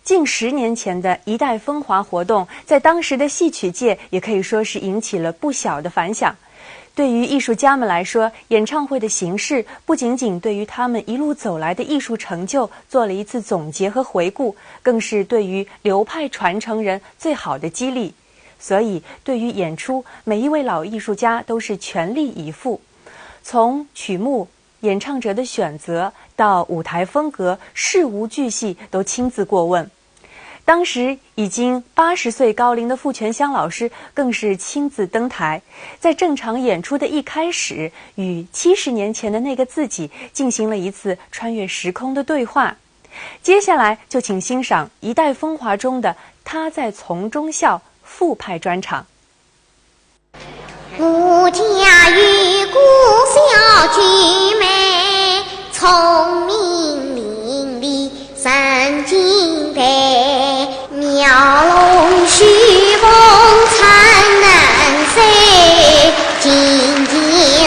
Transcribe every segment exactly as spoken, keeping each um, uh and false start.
近十年前的一代风华活动，在当时的戏曲界也可以说是引起了不小的反响。对于艺术家们来说，演唱会的形式不仅仅对于他们一路走来的艺术成就做了一次总结和回顾，更是对于流派传承人最好的激励。所以，对于演出，每一位老艺术家都是全力以赴，从曲目、演唱者的选择到舞台风格，事无巨细都亲自过问。当时已经八十岁高龄的傅泉香老师更是亲自登台，在正常演出的一开始，与七十年前的那个自己进行了一次穿越时空的对话。接下来就请欣赏《一代风华》中的《她在丛中笑》复派专场。我家有个小九妹，聪明伶俐神经病，描龙绣凤称能手，琴棋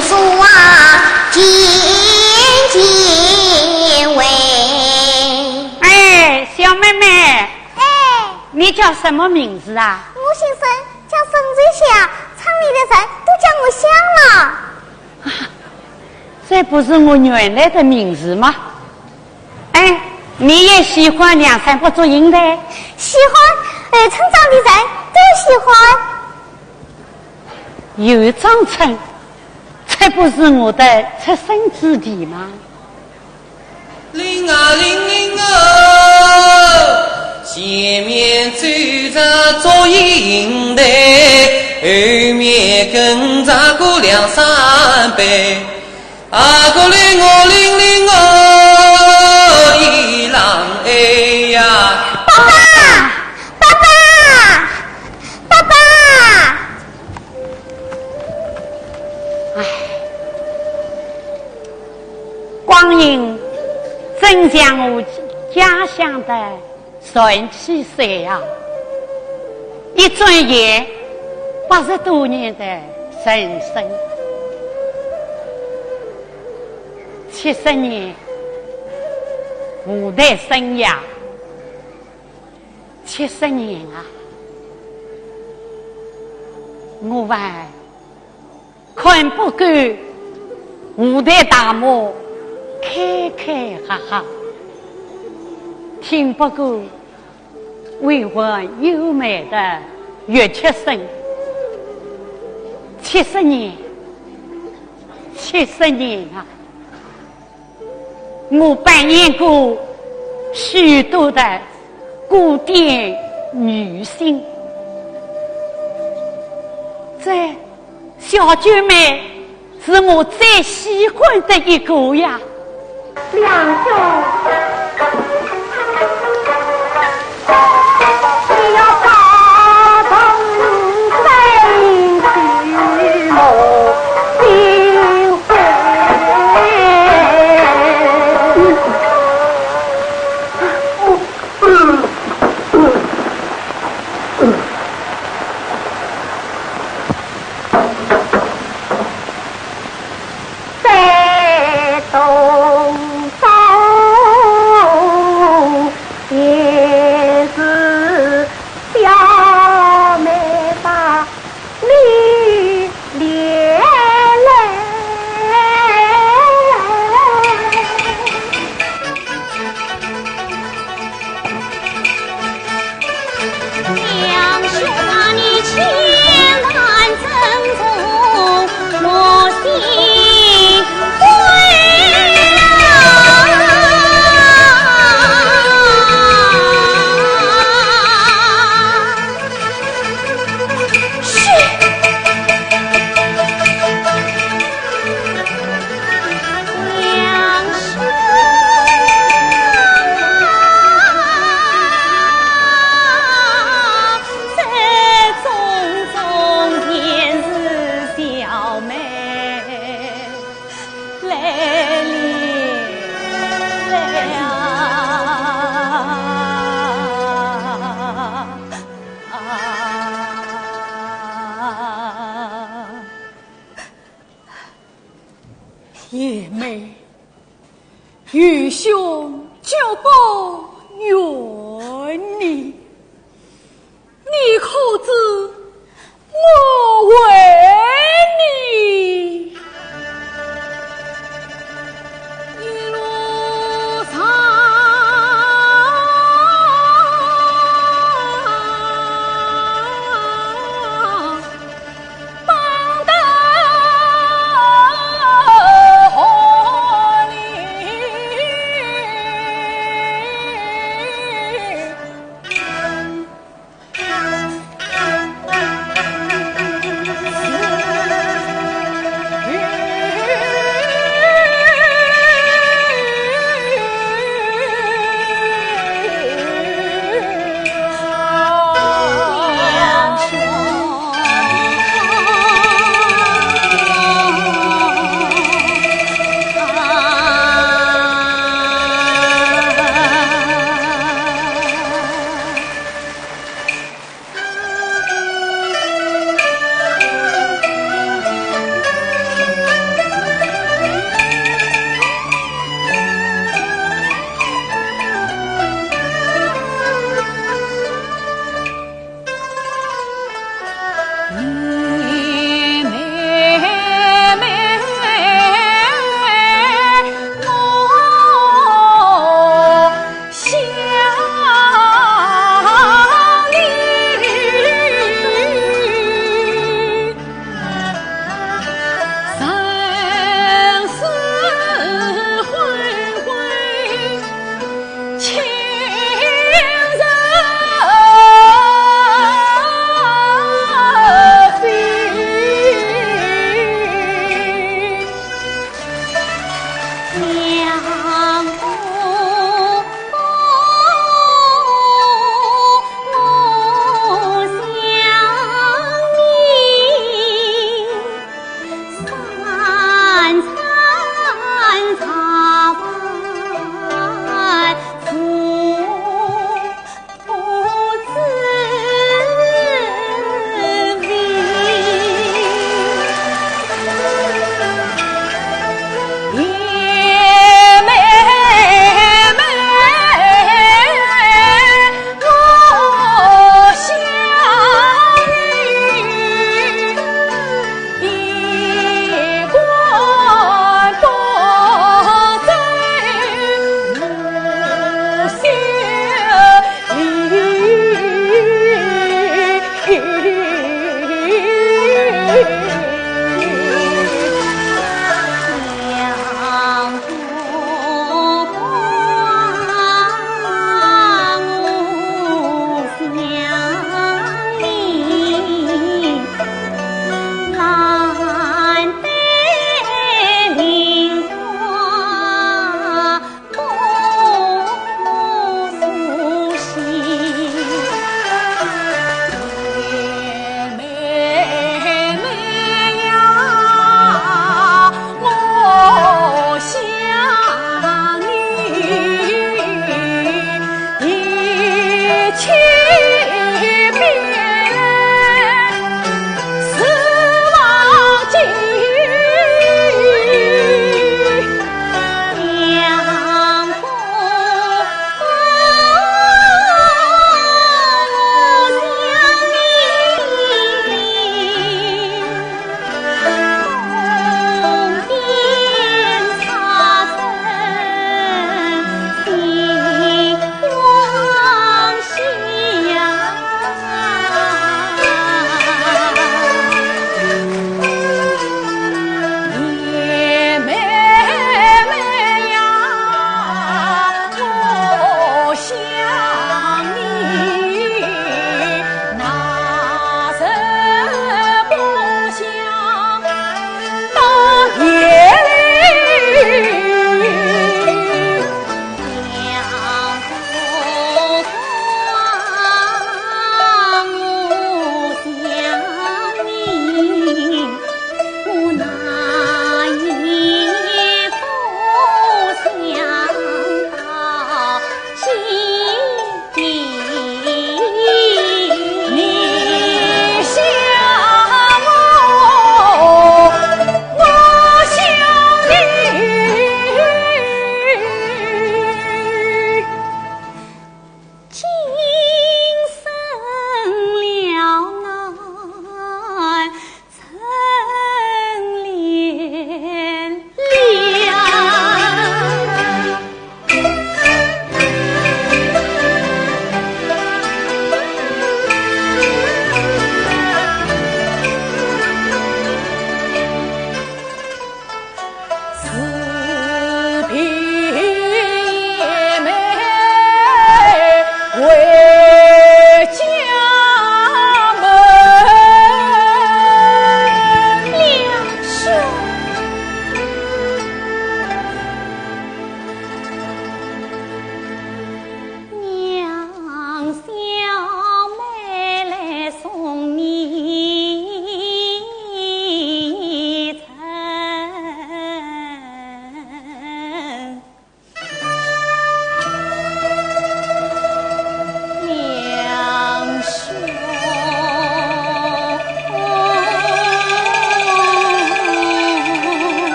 书画件件会。哎，小妹妹，哎，你叫什么名字啊？我姓沈，叫沈瑞霞，村里的人都叫我香了。这不是我原来的名字吗？哎，你也喜欢梁山伯祝英台？喜欢，后村庄的人都喜欢。后庄村，这不是我的出生之地吗？铃啊铃铃哦，前面走着祝英台，后面跟着个梁山伯。啊个铃哦铃铃哦，一郎哎呀！爸爸，爸爸，爸爸！唉，光阴真像我家乡的传奇山啊，一转眼八十多年的人生。七十年舞台生涯，七十年啊，我还 看不够舞台大幕开开合合，听不够委婉优美的乐曲声。七十年，七十年啊！ 我扮演过许多的古典女性，这小九妹是我最喜欢的一个呀。梁兄，你要把同生死母心碎。在东方也是小妹把你连累。 贤妹，愚兄绝不远娘，小妹来送你一程。娘说。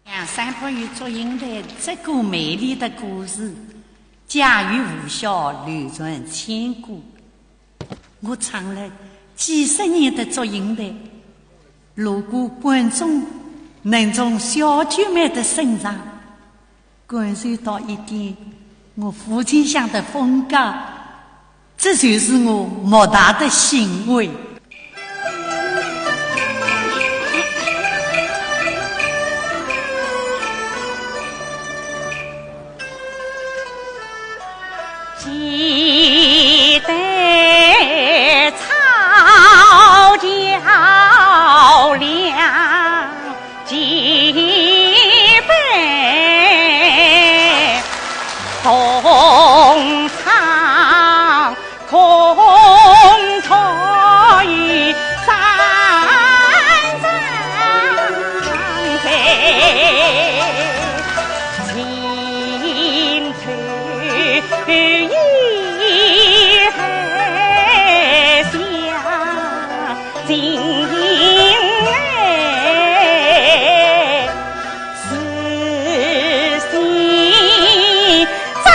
梁山伯与祝英台这个美丽的故事，家喻户晓，流传千古。我唱了几十年的祝英台，如果观众能从小九妹的身上感受到一点我父亲乡的风格， 这就是我莫大的欣慰。记得草桥梁 几杯同唱，共吹三江水，情投意合下 情哎，是心在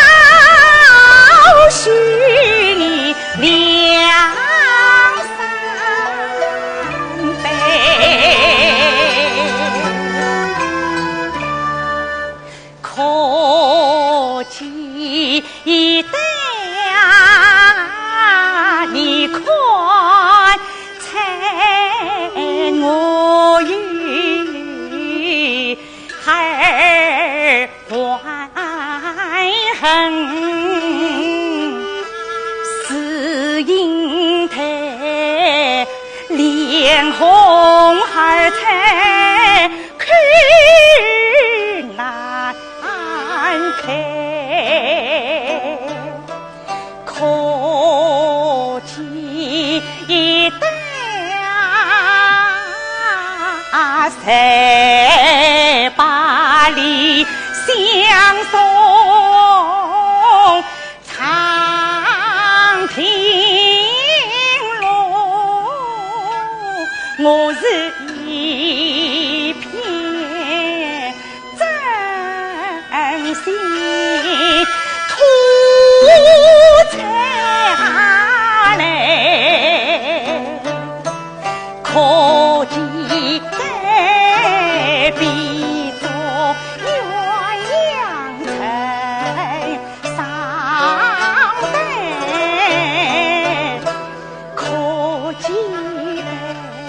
哎，百里相送长亭路，我是一片真心苦在来。 可寄对比作鸳鸯枕上对，可寄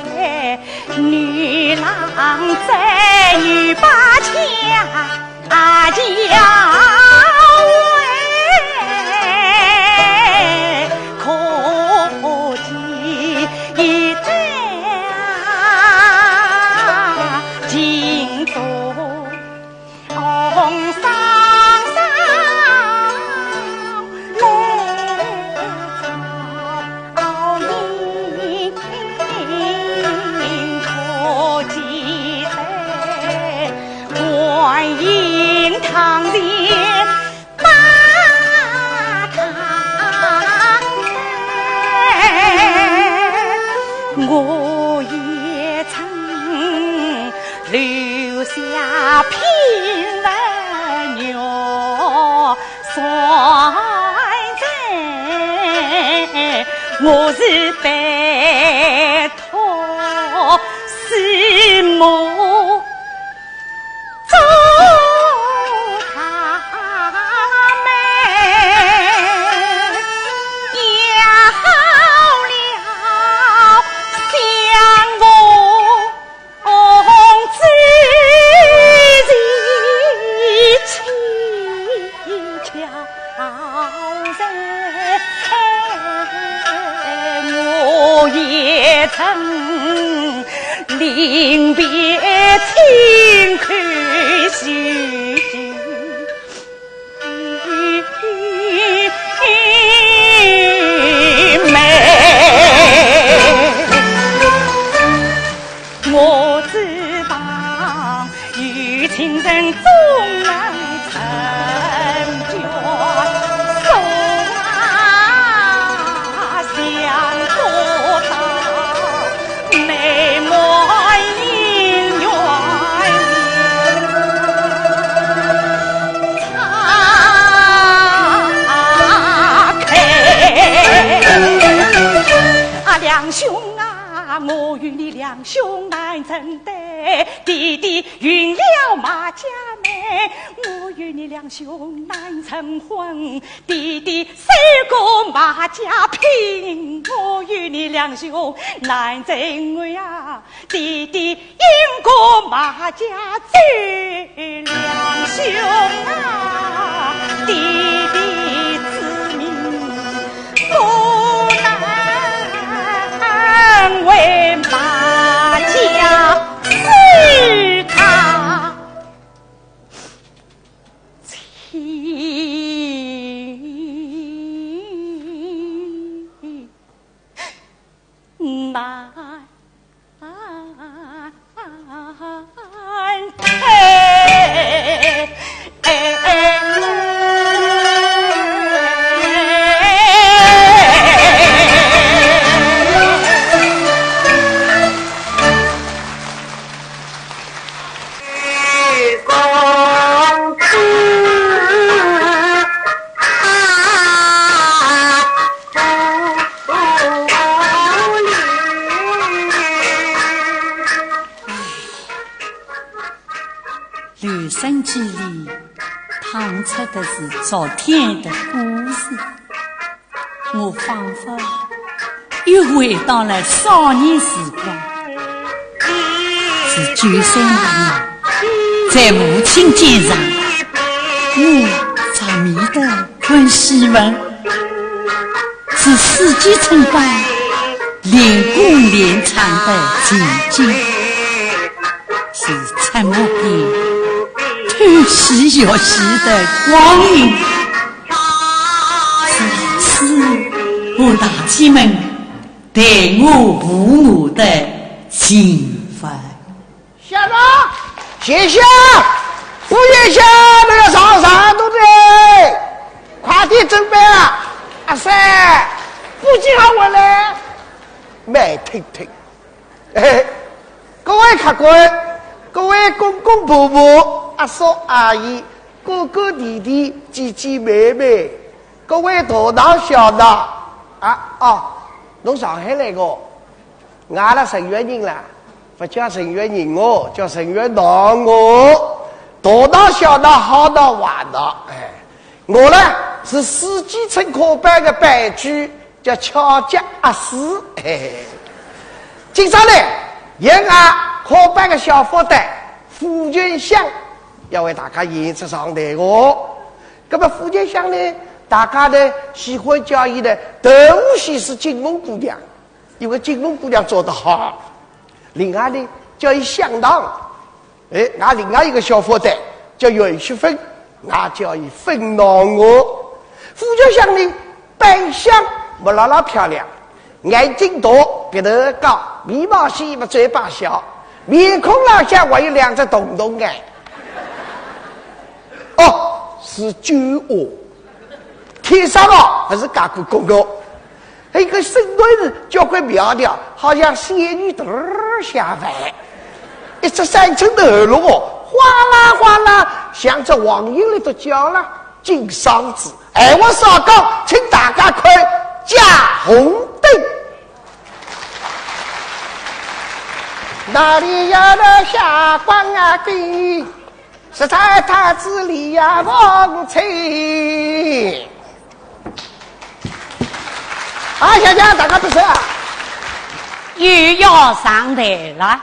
对女郎枕女把家。 啊，家喂，可寄对情重双双。 我也曾留下品文玉 山珍，我是拜托师母做他们，也好了相逢。 我也曾临别亲叩首。 我知道有情人总能成眷，手啊相托到美满姻缘。 啊，梁兄啊，我与你梁兄难成对，弟弟运了马家媒，我与你梁兄难成婚，弟弟受过马家聘，我与你梁兄难成婚啊。 弟弟因过马家走，梁兄啊，弟弟之命不能为马家死他亲。 难退。留声机里唱出的是昨天的故事，我仿佛又回到了少年时光。是九岁那年，在父亲肩上，我着迷的 看戏文，是四季春光连滚连唱的情景，是沉默边偷戏学戏的光阴，是老师和大姐们待我和我的情分。 小啊，谢谢，不谢谢，那个上上都得，快点准备啊！阿三，不急啊，我来。慢听听。哎，各位客官，各位公公婆婆，阿叔阿姨，哥哥弟弟，姐姐妹妹，各位大大小小，啊，哦，侬上海来个？ 阿拉嵊县人啦，勿叫嵊县人哦，叫嵊县堂哦。大堂小堂，好堂坏堂，哎，我呢是四季春科班个班主，叫巧脚阿四，嘿嘿。今朝呢，由俺科班个小伙伴付全香要为大家演出上台哦。那么付全香呢，大家呢喜欢叫伊呢，豆腐心思金凤姑娘。 因为金凤姑娘做得好，另外呢，叫伊香堂。哎，俺另外一个小伙伴叫袁雪芬，俺叫伊芬堂哦。付全香呢，扮相么老老漂亮，眼睛大，鼻头高，眉毛细么嘴巴小，面孔浪向还有两只洞洞眼。哦，是酒窝。 天生哦，还是介个个个。哎，搿身段是交关苗条，好像仙女头儿下凡，一只三寸的喉咙哦，哗啦哗啦，像只黄莺来得叫了，金嗓子。闲话少讲，请大家看《架红灯》。哪里有那霞光啊？ 实在太子里呀，王妃。啊，谢谢大家不是啊。又要上台了。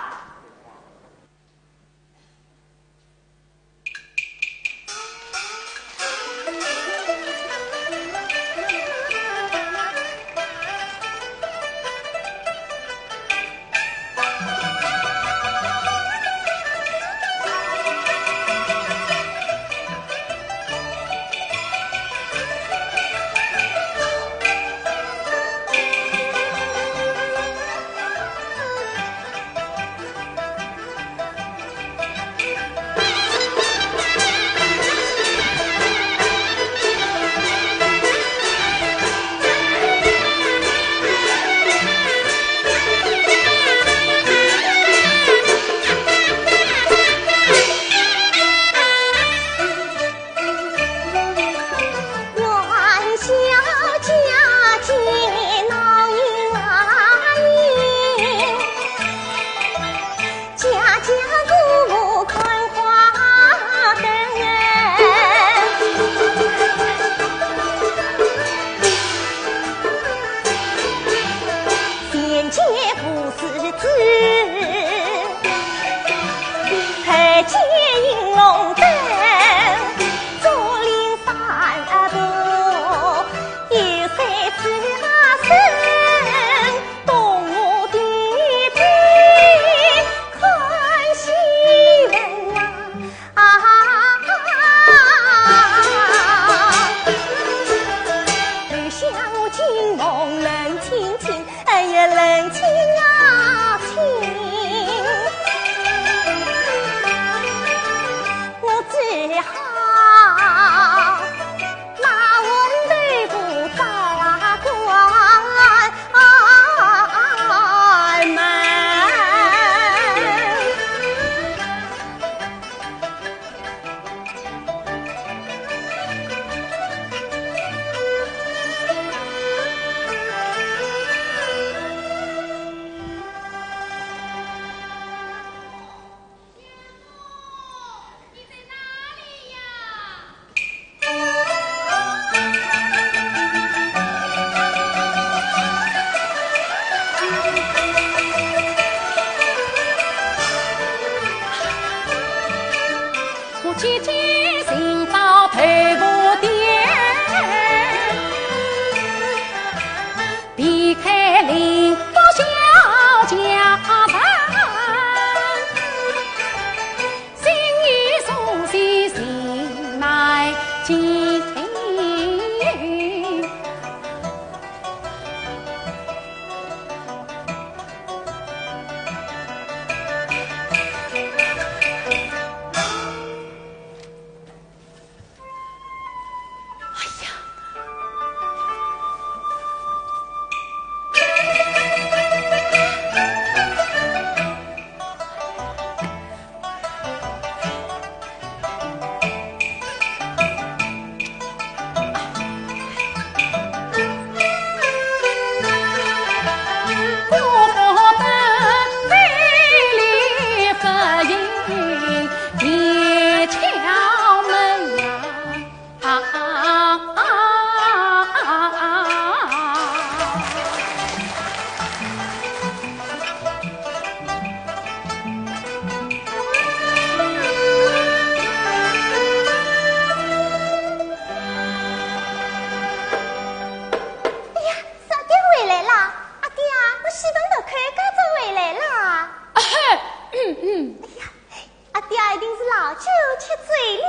酒吃醉了。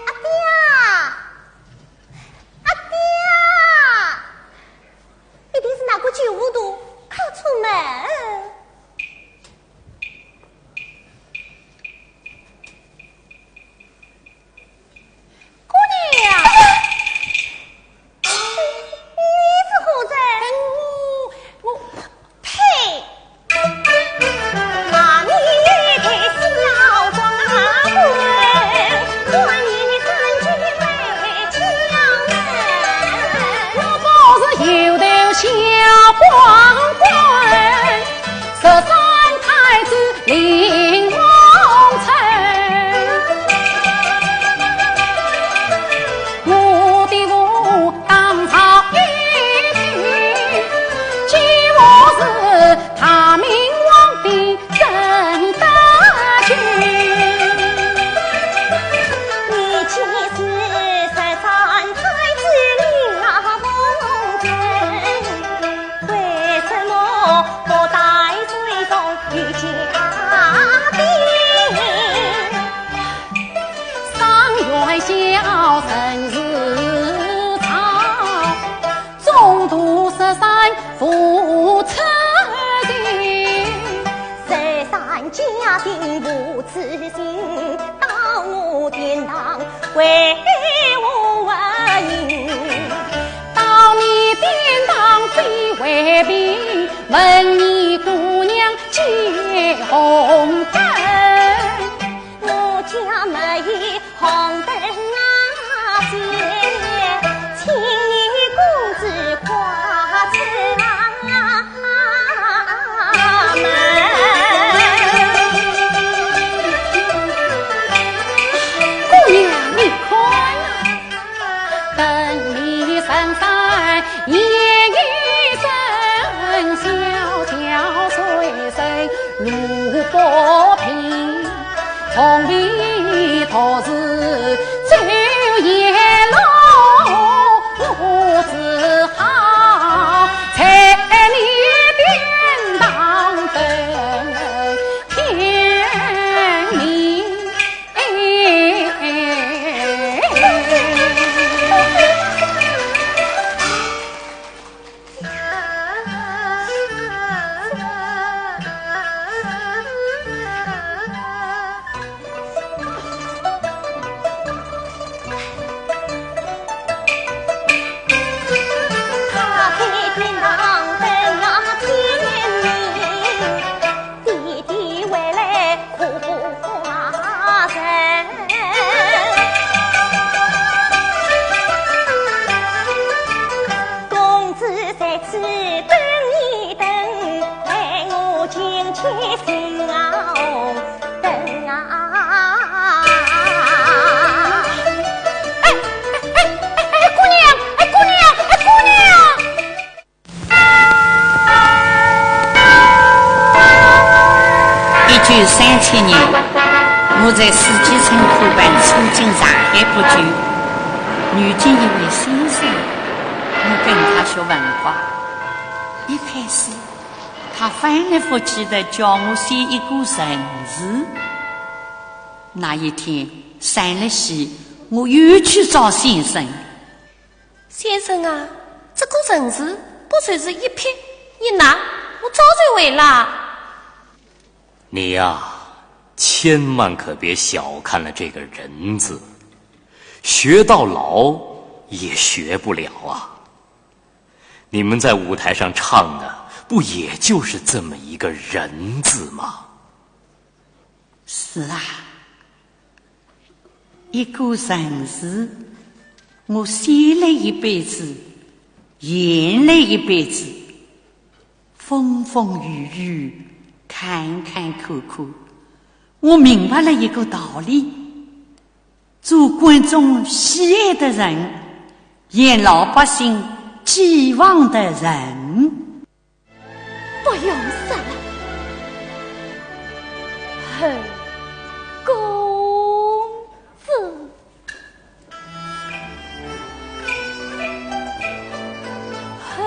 阿爹，阿爹，一定是那个酒壶肚敲错门。 姑娘，你是何人？我，我，呸！姑娘，你看啊。哎，哎，哎，哎，哎，姑娘，哎，姑娘，哎，姑娘。 一九三七年，我在四季春开办初进上海不久，遇见一位先生，我跟他学文化。一开始，他翻来覆去的叫我写一个人字。那一天，散了戏，我又去找先生。 先生啊，这个人字不就是一撇一捺？我早就会了。你呀，千万可别小看了这个人字，学到老也学不了啊。你们在舞台上唱的，不也就是这么一个人字吗？是啊， 一个人字，我写了一辈子，演了一辈子，风风雨雨，坎坎坷坷，我明白了一个道理：做观众喜爱的人，演老百姓寄望的人。 不用说了，后宫子，后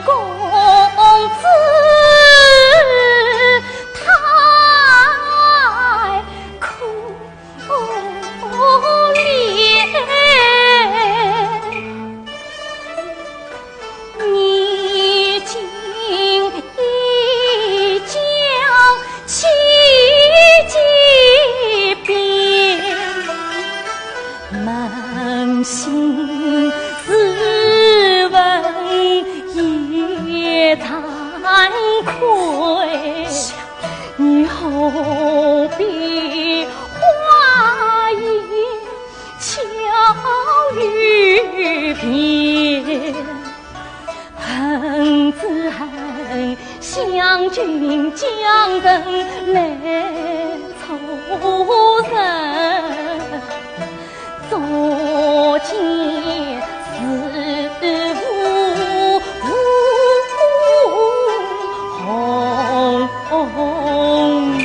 宫子。愧，你何必花言巧语辩？恨只恨香君将人来错认。 昨夜是无红颜，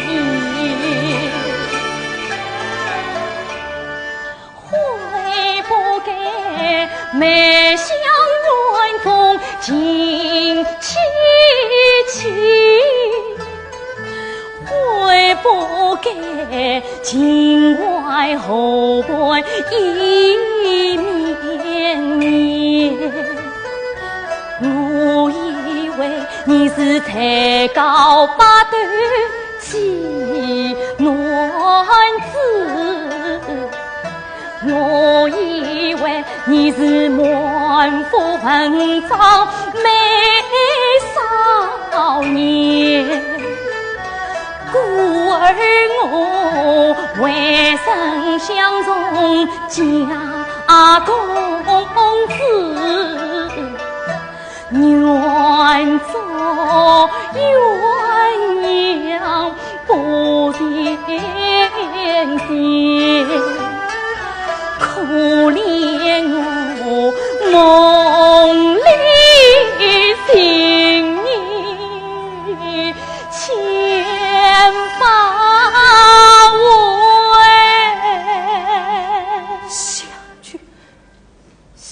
悔不该梅香园中尽凄凄。 悔不该秦淮河畔一面念。我以为你是才高八斗奇男子， 我以为你是满腹文章美少年，故而我未曾相中佳公子。 愿做鸳鸯不相见，可怜我梦里情意千百回。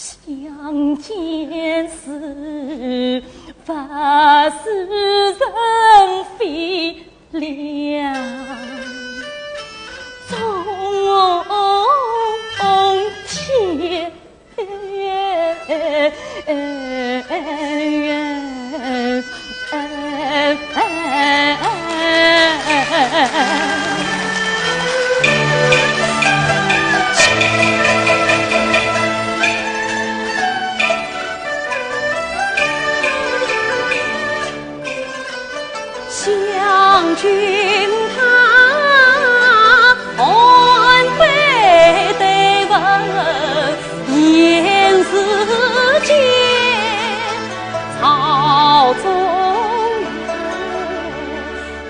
相见时， 不似人非良，从前。香君她安备对文言事间，朝中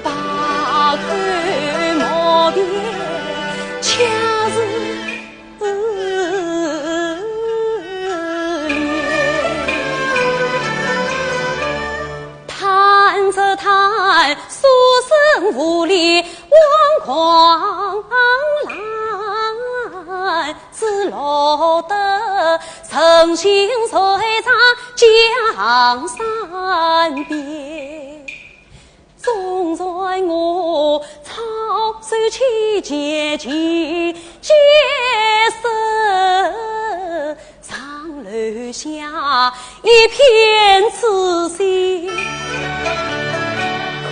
八叩膜殿，恰似 叹则叹，书生无力望狂澜，只落得身心垂在江山边。 纵然我操碎千千结结社，尚留下一片痴心，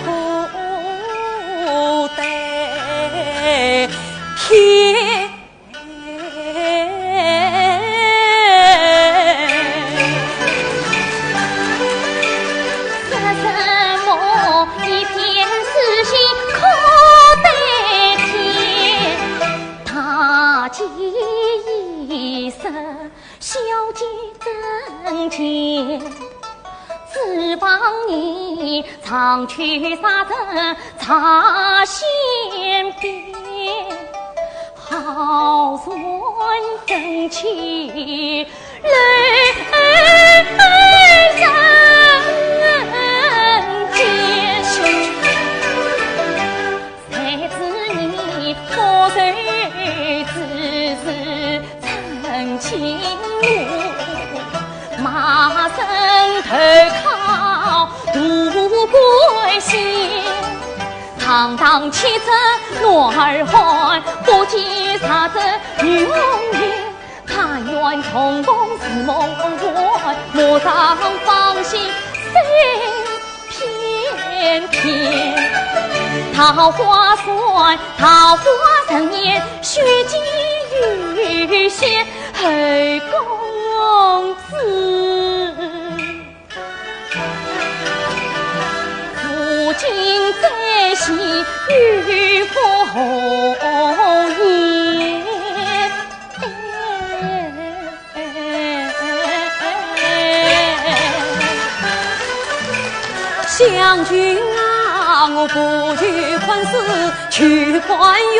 可待天 说什么一片痴心可待天，大计已失，小计怎见？ 只望你常去杀人茶席边，好传真情泪人间。谁知你不受之事 曾经我，卖身投靠杜贵仙，堂堂妻子男儿汉，不计杀子女红颜。但愿重逢似梦幻，陌上芳心 片片。桃花扇，桃花人言，须寄与先后公子。与夫言。香君啊，我不求官司求官运，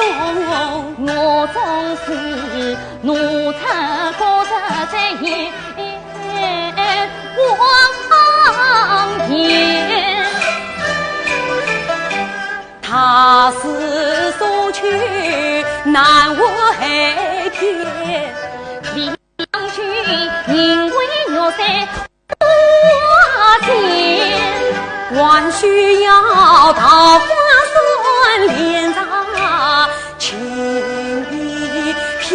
我总是奴才过日子也光鲜。 他是所求难为天，李将军，因为玉山多情，还需要桃花扇帘上轻一瞥。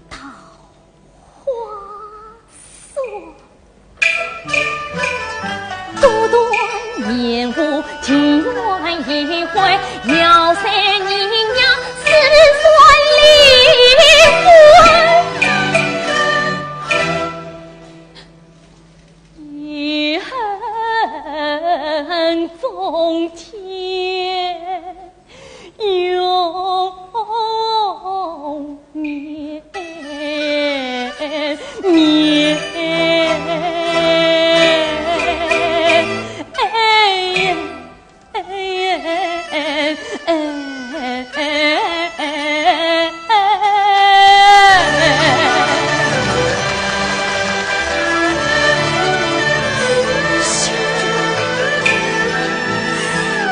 桃花扇。 独断烟雾，情愿一回，要谁人呀，是算离婚。一恨风天。 永绵绵。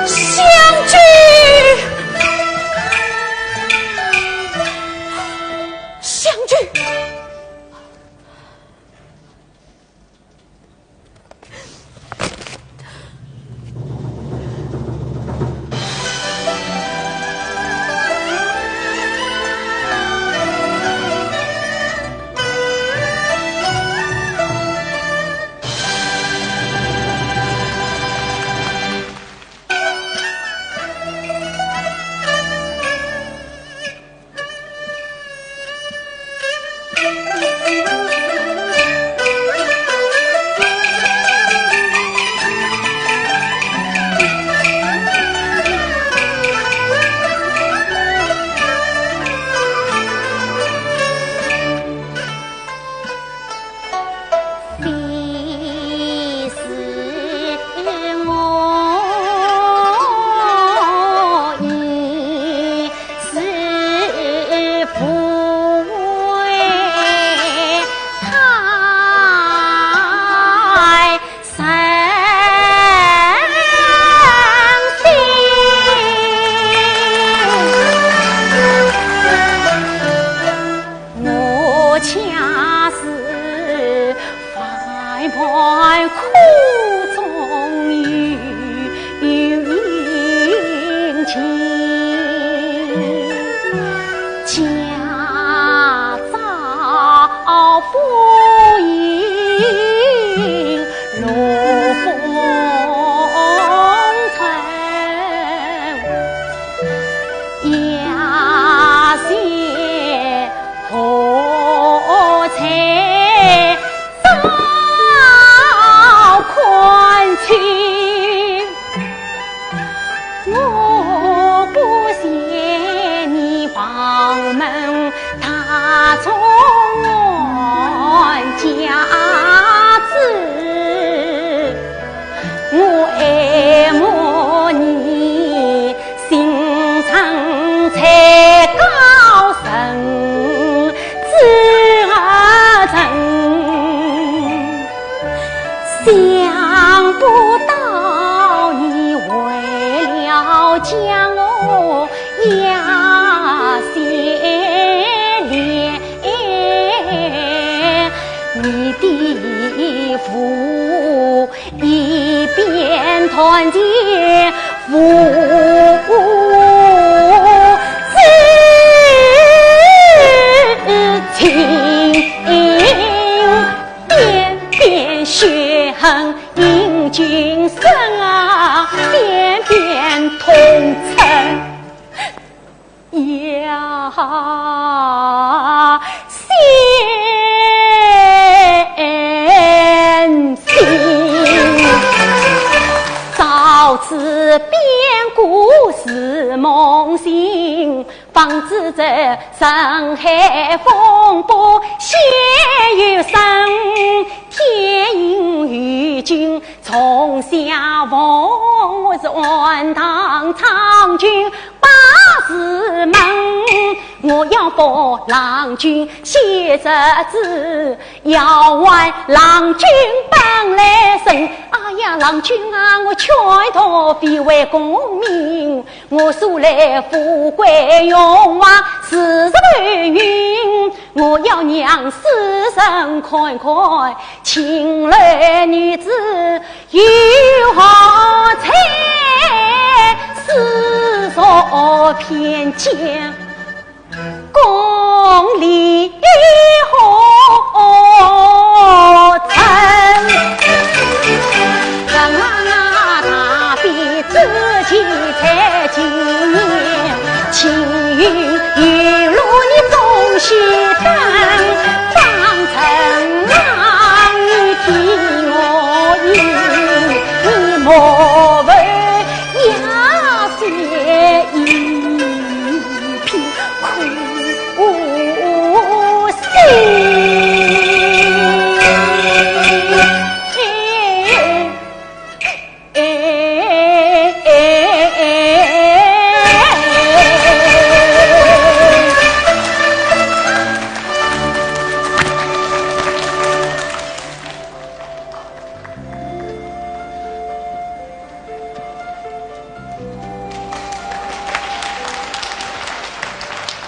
香君，香君。我恰似 万般苦衷有情，家遭不幸落风尘，夜斜 何在早看清，我不嫌你旁门大中安家子，我爱慕你 心肠才高深之人，想不到你为了将我压心连你的父 一边断绝父子情，边边血恨映君身啊，边边痛彻 呀，先生。在山海风波写一生，天影与君从相逢，我是晚唐参军八字门，我要把郎君写折枝，要还郎君本来身。哎呀，郎君啊，我劝他非为功名， 我素来富贵荣华是浮云，我要让世人看看，青楼女子有何才，世俗偏见功利何成。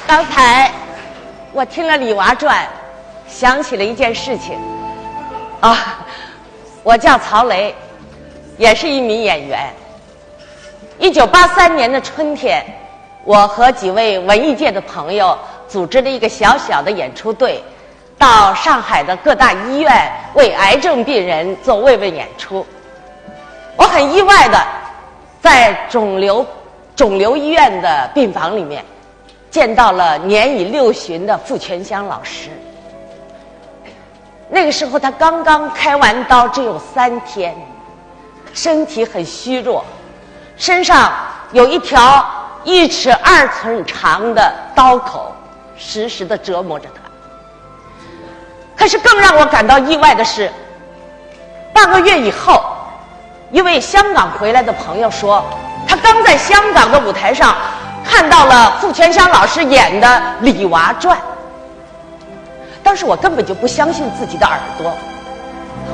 刚才我听了《李娃传》，想起了一件事情。啊，我叫曹雷，也是一名演员。一九八三年的春天，我和几位文艺界的朋友组织了一个小小的演出队，到上海的各大医院为癌症病人做慰问演出。我很意外的，在肿瘤，肿瘤医院的病房里面，见到了年已六旬的傅泉香老师。那个时候她刚刚开完刀，只有三天，身体很虚弱，身上有一条一尺二寸长的刀口，时时地折磨着她。可是更让我感到意外的是，半个月以后，一位香港回来的朋友说，他刚在香港的舞台上看到了傅泉香老师演的《李娃传》。当时我根本就不相信自己的耳朵，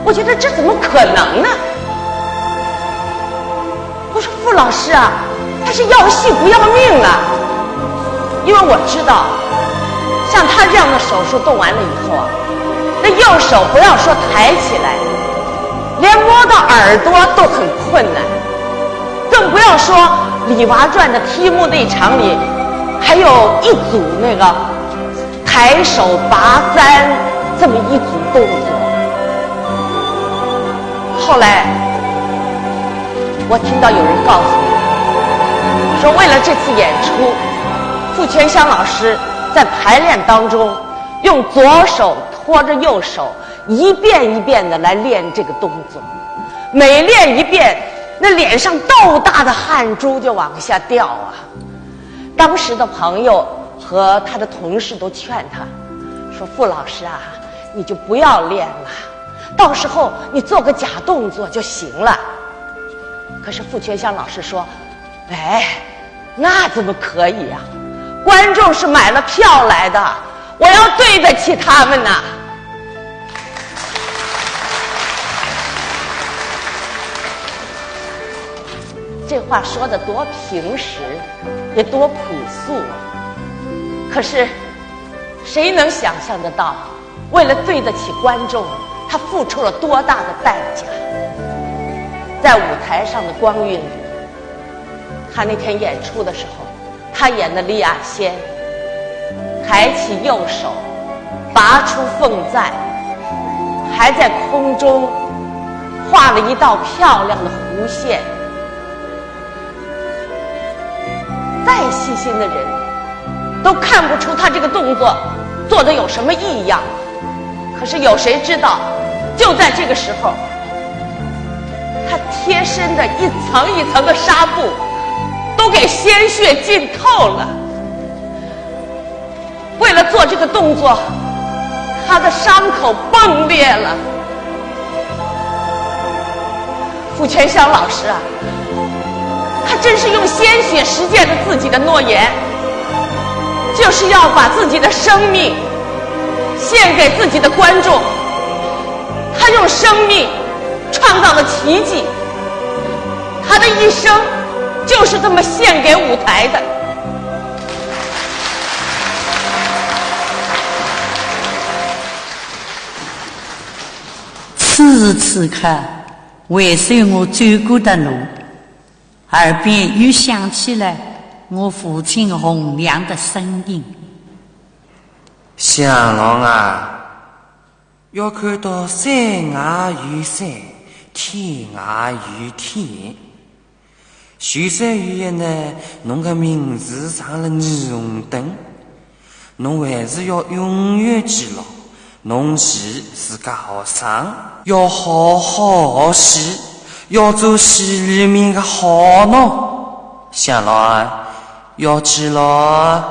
我觉得这怎么可能呢？我说：“傅老师啊，他是要戏不要命啊！”因为我知道，像他这样的手术动完了以后啊，那右手不要说抬起来，连摸到耳朵都很困难，更不要说《李娃传》的题目那场里，还有一组那个抬手拔簪这么一组动作。后来我听到有人告诉我，说为了这次演出，傅泉香老师在排练当中用左手托着右手，一遍一遍地来练这个动作。每练一遍，那脸上豆大的汗珠就往下掉啊。当时的朋友和他的同事都劝他，说：“傅老师啊，你就不要练了，到时候你做个假动作就行了。”可是傅泉香老师说：“哎，那怎么可以呀？观众是买了票来的，我要对得起他们呐。”这话说得多平实，也多朴素啊。可是，谁能想象得到，为了对得起观众，他付出了多大的代价？在舞台上的光晕，他那天演出的时候，他演的李亚仙，抬起右手，拔出凤簪，还在空中画了一道漂亮的弧线。再细心的人都看不出他这个动作做得有什么异样。可是有谁知道，就在这个时候，他贴身的一层一层的纱布都给鲜血浸透了。为了做这个动作，他的伤口崩裂了。付全香老师啊，他真是用鲜血实践了自己的诺言，就是要把自己的生命献给自己的观众。他用生命创造了奇迹，他的一生就是这么献给舞台的。此时此刻，回首我走过的路，耳边又响起了我父亲洪亮的声音。向郎啊，要看到山外有山，天外有天。 许仙爷爷呢，侬个名字上了霓虹灯，侬还是要永远记牢，侬是自家学生，要好好学习，要做戏里面个好喏，想牢啊，要记牢啊。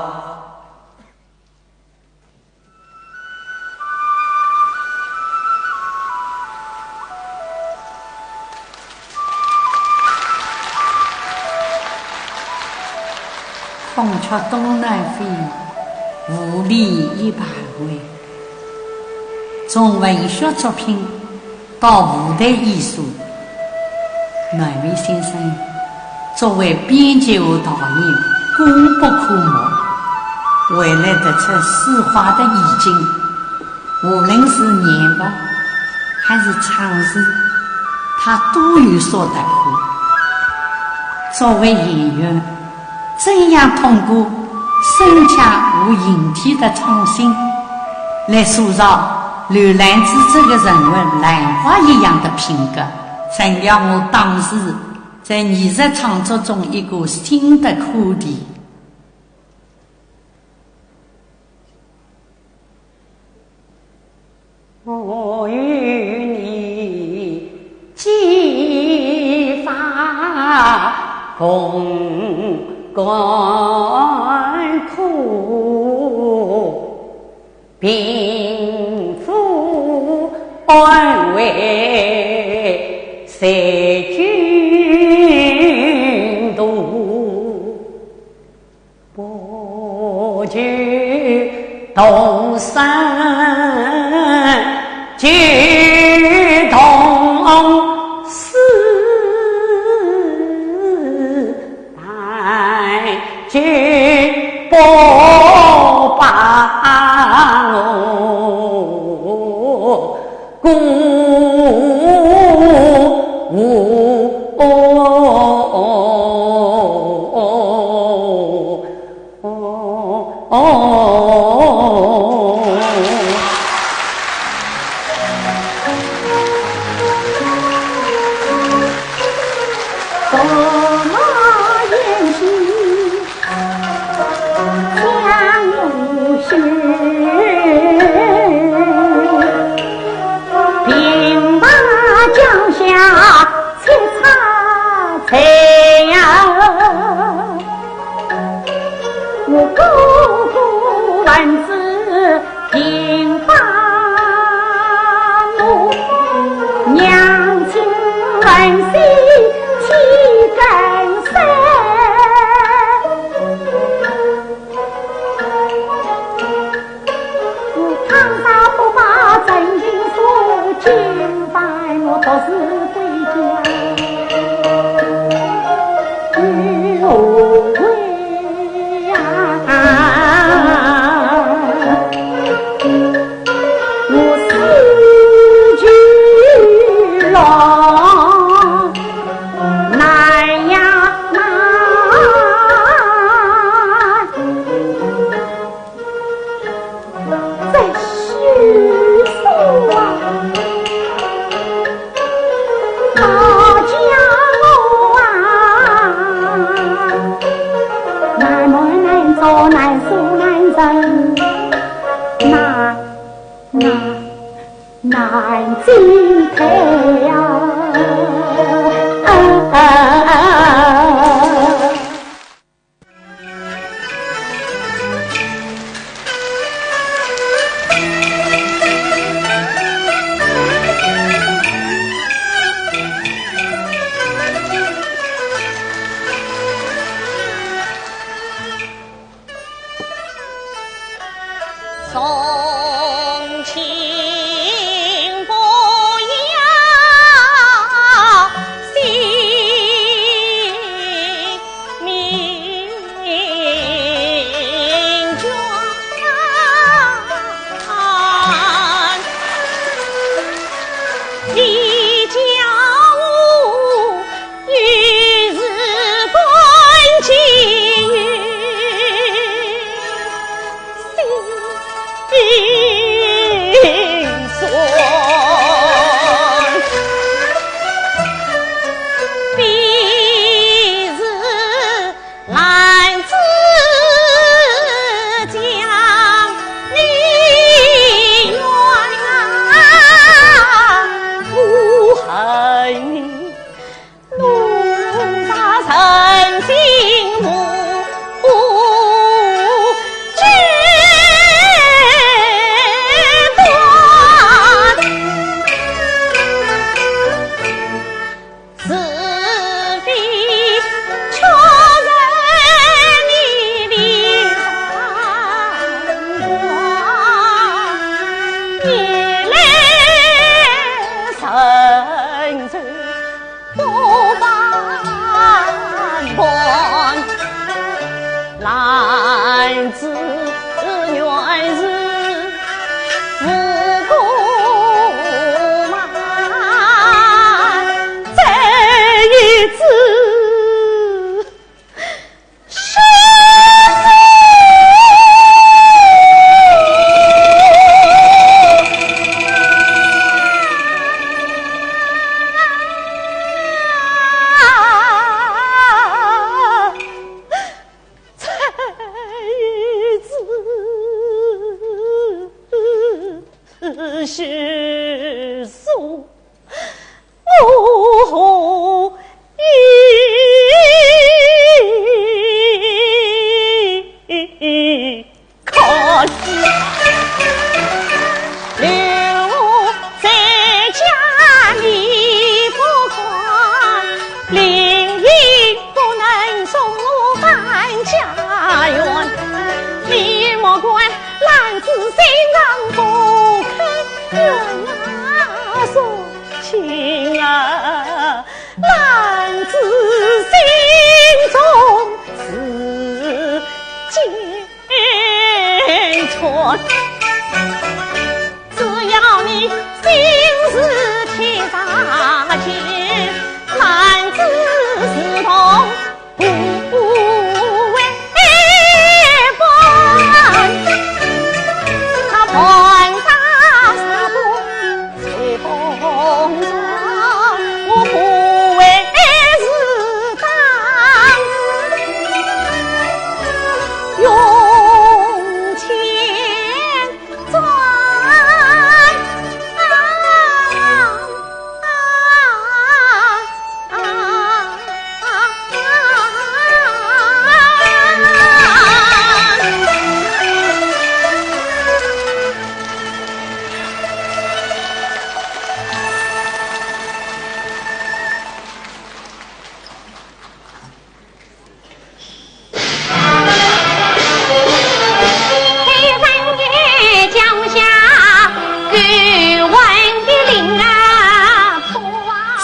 孔雀东南飞，雾里一般灰。从文学作品到舞台艺术，南飞先生作为编剧和导演，功不可没。为了突出书画的意境，无论是言白还是唱词，他都有所突破。作为演员，怎样通过声腔和形体的创新，来塑造刘兰芝这个人物兰花一样的品格，成了我当时 在艺术创作中一个新的课题。我与你结发共甘苦，贫富安危 谁君度，不求同生，求同死。 但求不把我辜负。心啊，男子心中是坚强。只要你心似铁石坚，男子如同 不为伴，他伴杀杀不随风转，我不为是当。用情 转。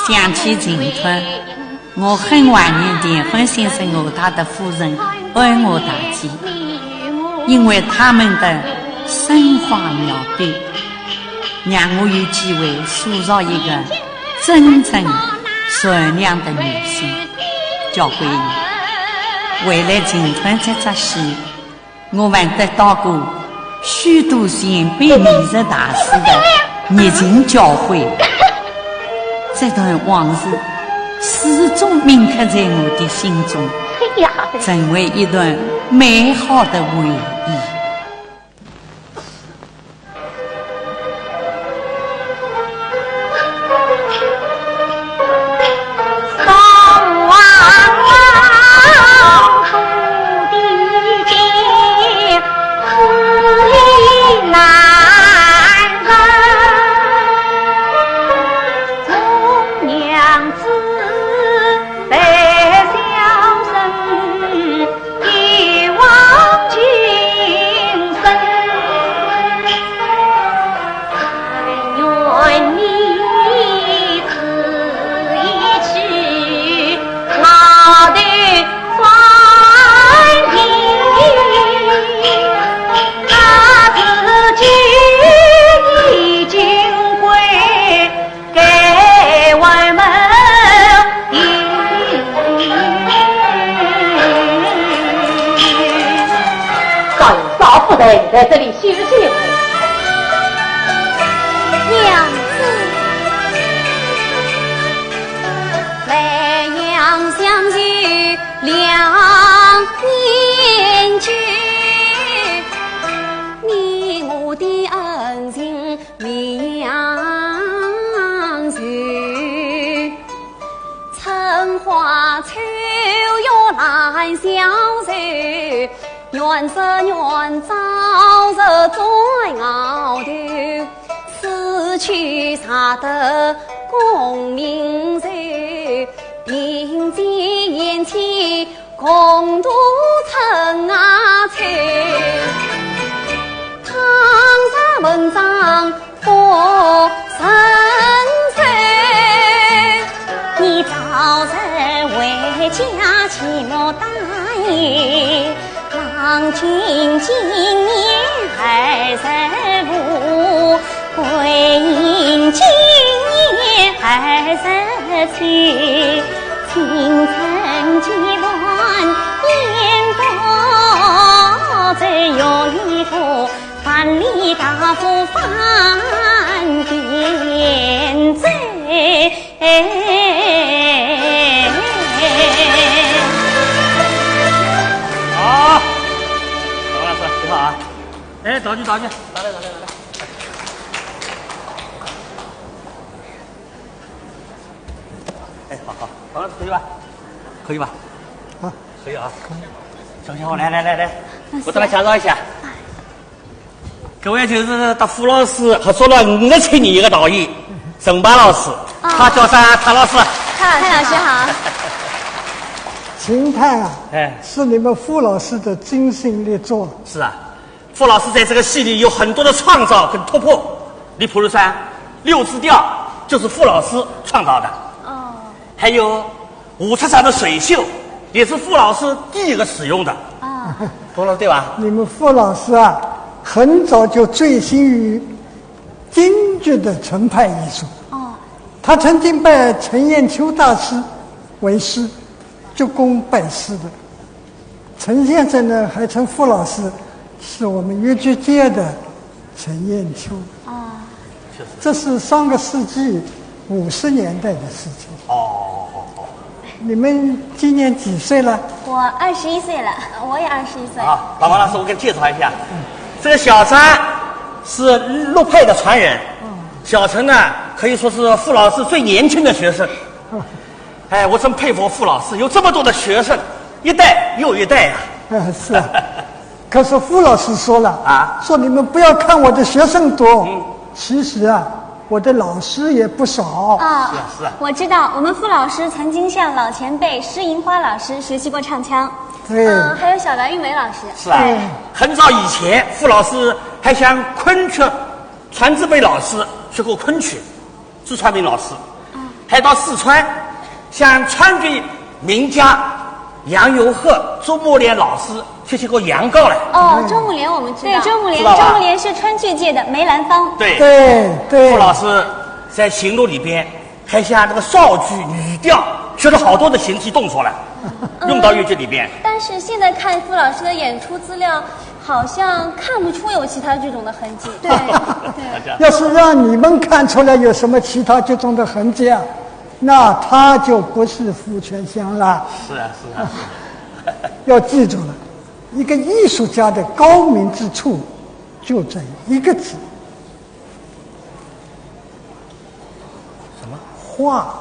想起秦川，我很怀念田欢先生和他的夫人安华大姐，因为他们的生花妙笔，让我有机会塑造一个 真正善良的女性。交会，为了秦川这出戏，我还得到过许多前辈艺术大师的热情交会。这段往事始终铭刻在我的心中，成为一段美好的回忆。少爷，少夫人在这里休息一会。娘子。好，王老师，你好啊。哎，道具，道具，拿来，拿来，拿来。哎，好，好，王老师，可以吧？可以吧？啊。可以啊。小家伙，来，来，来，来，我再来介绍一下。搿位就是搭傅老师合作了五十七年一个导演，陈派老师，哦。他叫啥？蔡老师。蔡老师好。秦派啊，哎。是你们傅老师的精心力作。是啊，傅老师在这个戏里有很多的创造跟突破。你比如说，六字调，就是傅老师创造的。哦。还有吴池上的水袖，也是傅老师第一个使用的。啊。懂了对吧？你们傅老师啊，很早就醉心于京剧的程派艺术。哦。他曾经拜陈砚秋大师为师，鞠躬拜师的。陈先生呢，还称傅老师是我们越剧界的陈砚秋。啊。这是上个世纪五十年代的事情。哦，哦，哦。你们今年几岁了？我二十一岁了，我也二十一岁。啊，宝宝老师，我给你介绍一下，这个小张是陆佩的传人。嗯。小陈呢，可以说是傅老师最年轻的学生。嗯。哎，我真佩服傅老师，有这么多的学生，一代又一代啊。嗯，是啊。可是傅老师说了，啊？说你们不要看我的学生多，嗯。其实啊，我的老师也不少。啊，是啊，是啊。我知道，我们傅老师曾经向老前辈施银花老师学习过唱腔。对。嗯，还有小栾玉梅老师。是啊。对。很早以前，傅老师还向昆曲传字辈老师学过昆曲。 朱传明老师，嗯。还到四川，向川剧名家杨元鹤、周慕莲老师学习过杨告来。哦，周慕莲我们知道。对，周慕莲，知道吧？周慕莲是川剧界的梅兰芳。对。对，对。傅老师在行路里边还向那个绍剧女调学了好多的形体动作来，嗯。用到越剧里边。但是现在看傅老师的演出资料， 好像看不出有其他剧种的痕迹。对，对。要是让你们看出来有什么其他剧种的痕迹啊，那他就不是傅全香了。是啊，是啊，是啊。要记住了，一个艺术家的高明之处就在一个字，什么？画。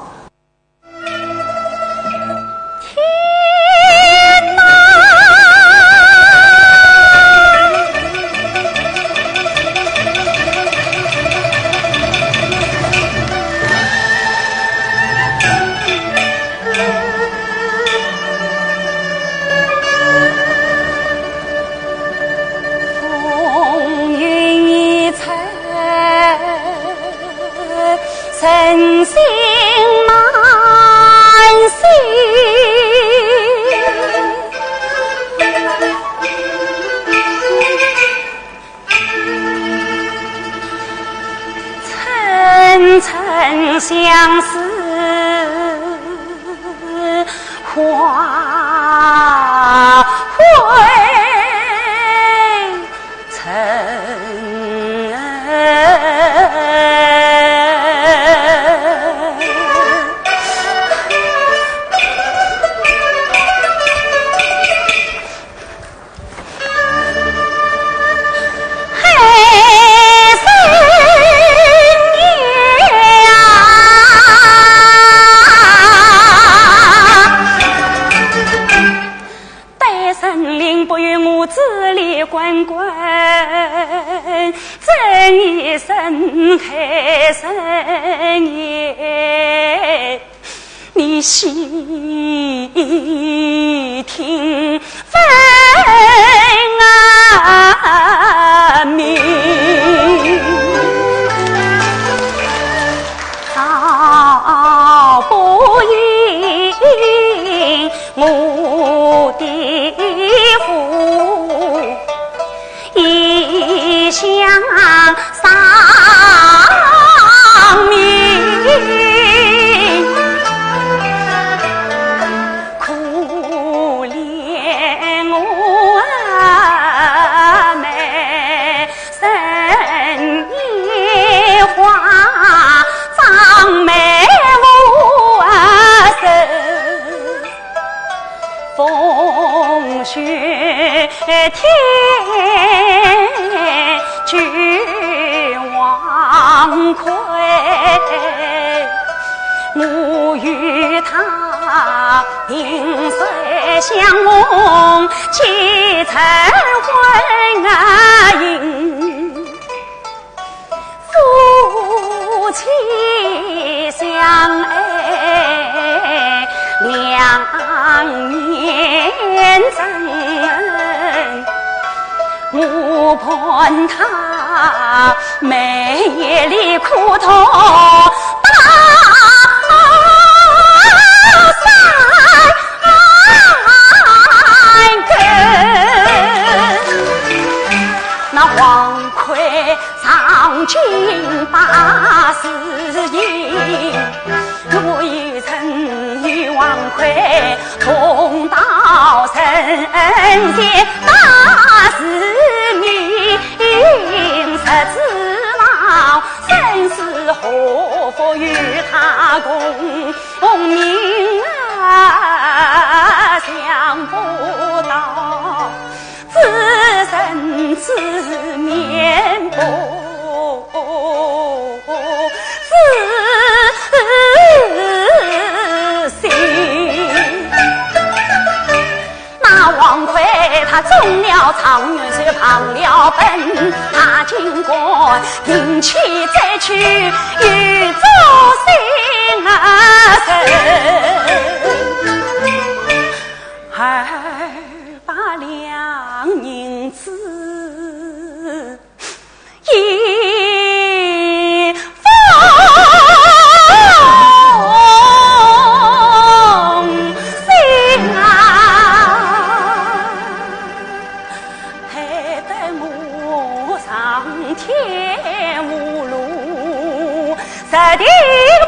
快同道神仙大慈名，十指郎生死祸福与他共命啊，想不到 只生只面不知心。那王魁他中了状元是旁了本，他竟敢停妻再娶，又做新啊人。 二百两银子一封信啊，害得我上天无路 十地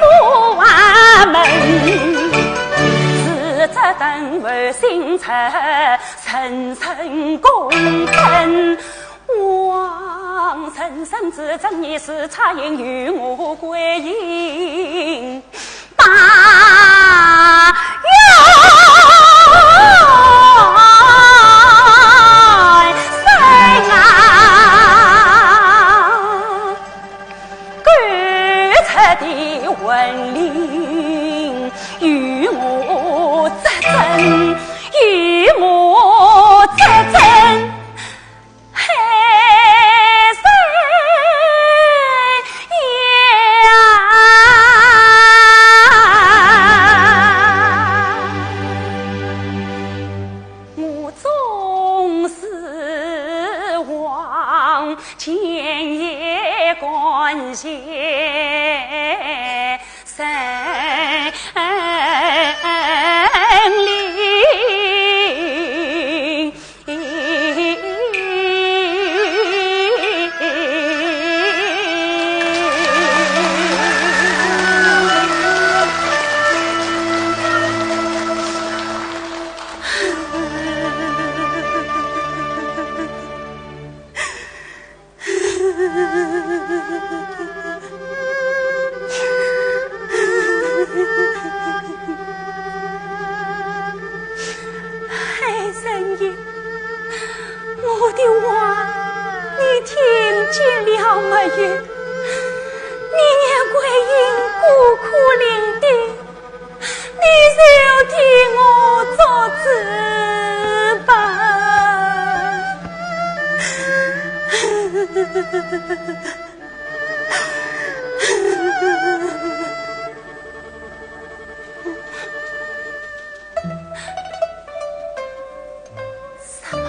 无门，自责等为心诚，深深共振。望深深自责，你是差人与我归阴。 八月三啊，赶出的魂灵与我作证，与我作证。 海神爷啊，我纵使望见也感谢神灵。 海神爷，我的话你听见了没有？你念桂英孤苦伶仃， 你就替我做主吧。什么？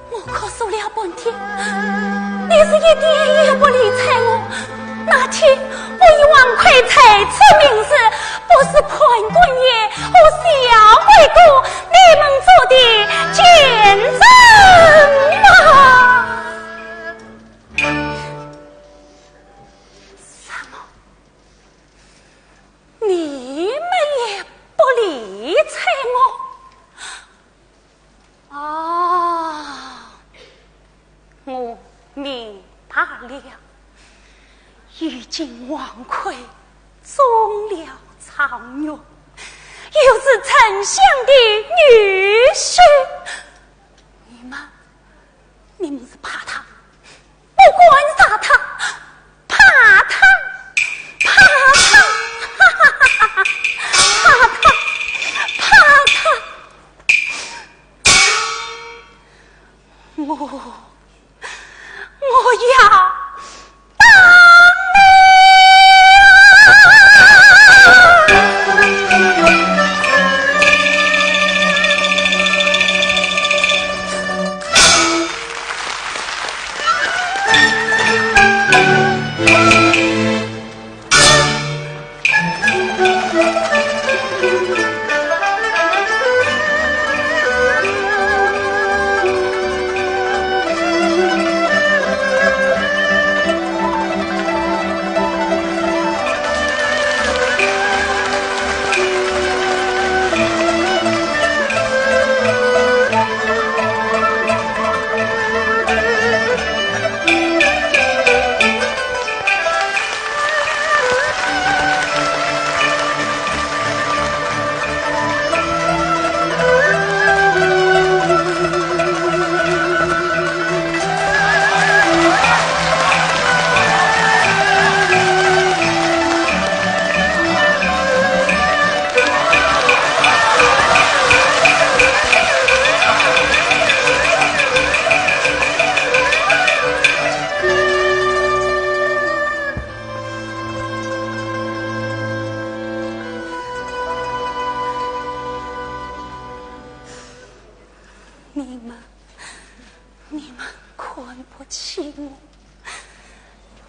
我咳嗽了半天，你是一点也不理睬我。那天我与王魁再次盟誓，不是潘官爷和小鬼哥，你们做的见证吗？什么？你们也不理睬我？ 啊，我明白了。如今王魁中了状元，又是丞相的女婿，你们，你们是怕他，不敢杀他，怕他，怕他，怕他，怕他。 我，我要打你啊！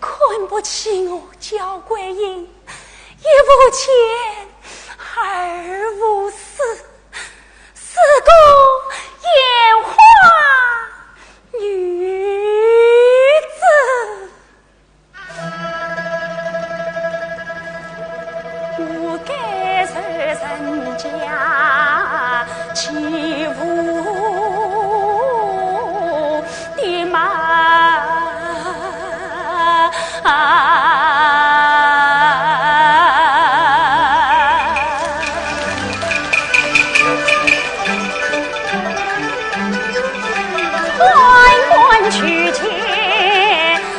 看不起我焦桂英，一无钱，二无势，是个烟花女子。 我该受人家欺负的嘛。官官去去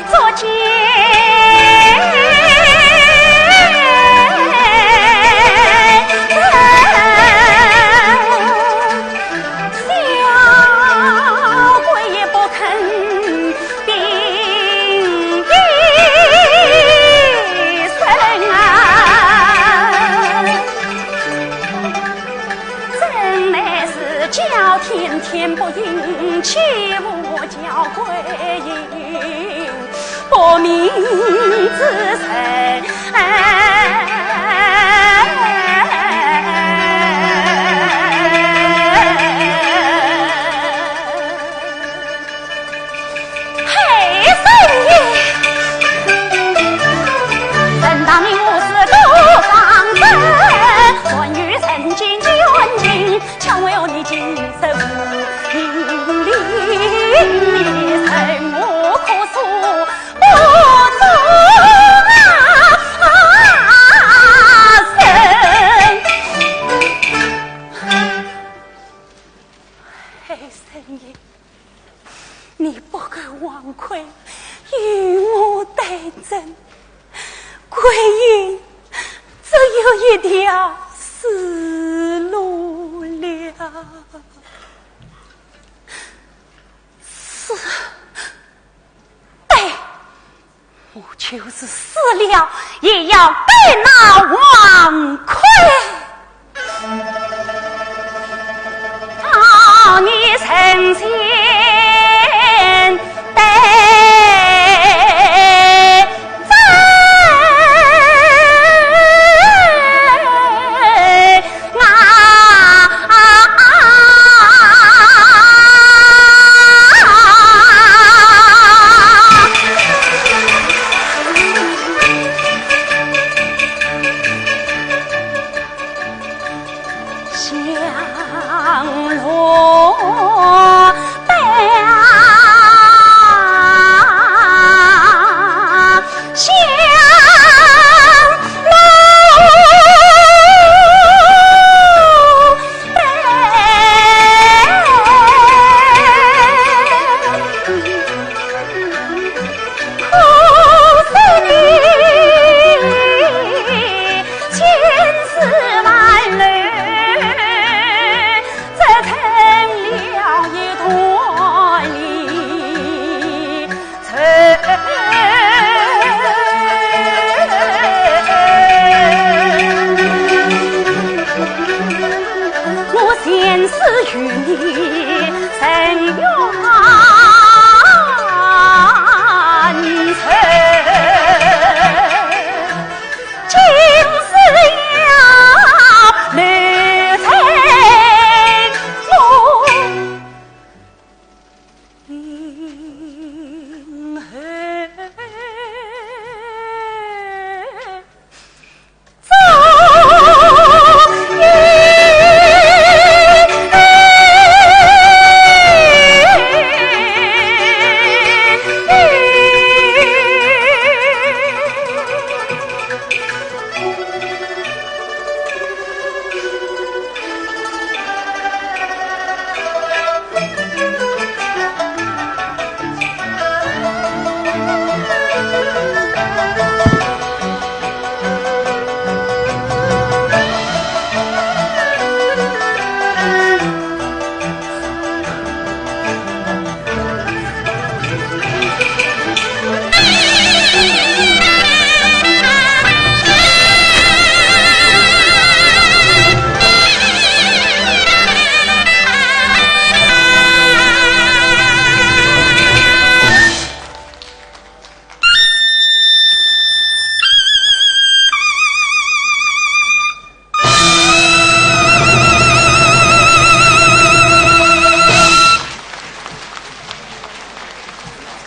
作奸臣，小鬼也不肯禀与圣啊。 真乃是叫天天不应，欺负焦桂英不明之人。嘿，圣爷！正当你无事多张灯，关羽人间全尽，巧为你今日无名利，你什么可说不中啊？嘿，圣爷， 你不够王魁与我对阵，桂英只有一条死路了。是，对， 我就是死了，也要对那王魁。啊，你神仙得罪。 啊！降龙拜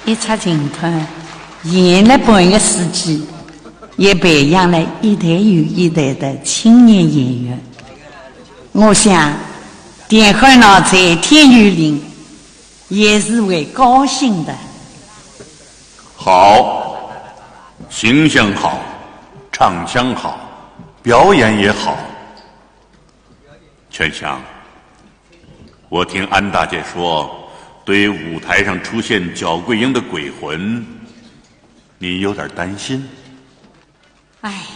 一出京团，演了半个世纪，也培养了一代又一代的青年演员。我想，田汉老在天佑陵也是会高兴的。好，形象好，唱腔好，表演也好。全香，我听安大姐说，对于舞台上出现筱桂英的鬼魂，你有点担心。哎，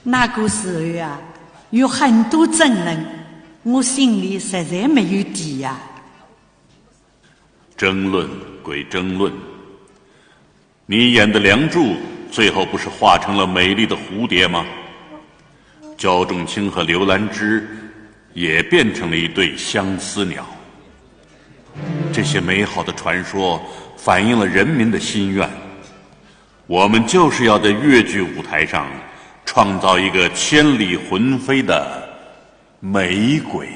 那个时候啊，有很多证人，我心里实在没有底呀。争论归争论，你演的梁祝最后不是化成了美丽的蝴蝶吗？焦仲卿和刘兰芝也变成了一对相思鸟。这些美好的传说反映了人民的心愿。我们就是要在越剧舞台上创造一个千里魂飞的梅鬼。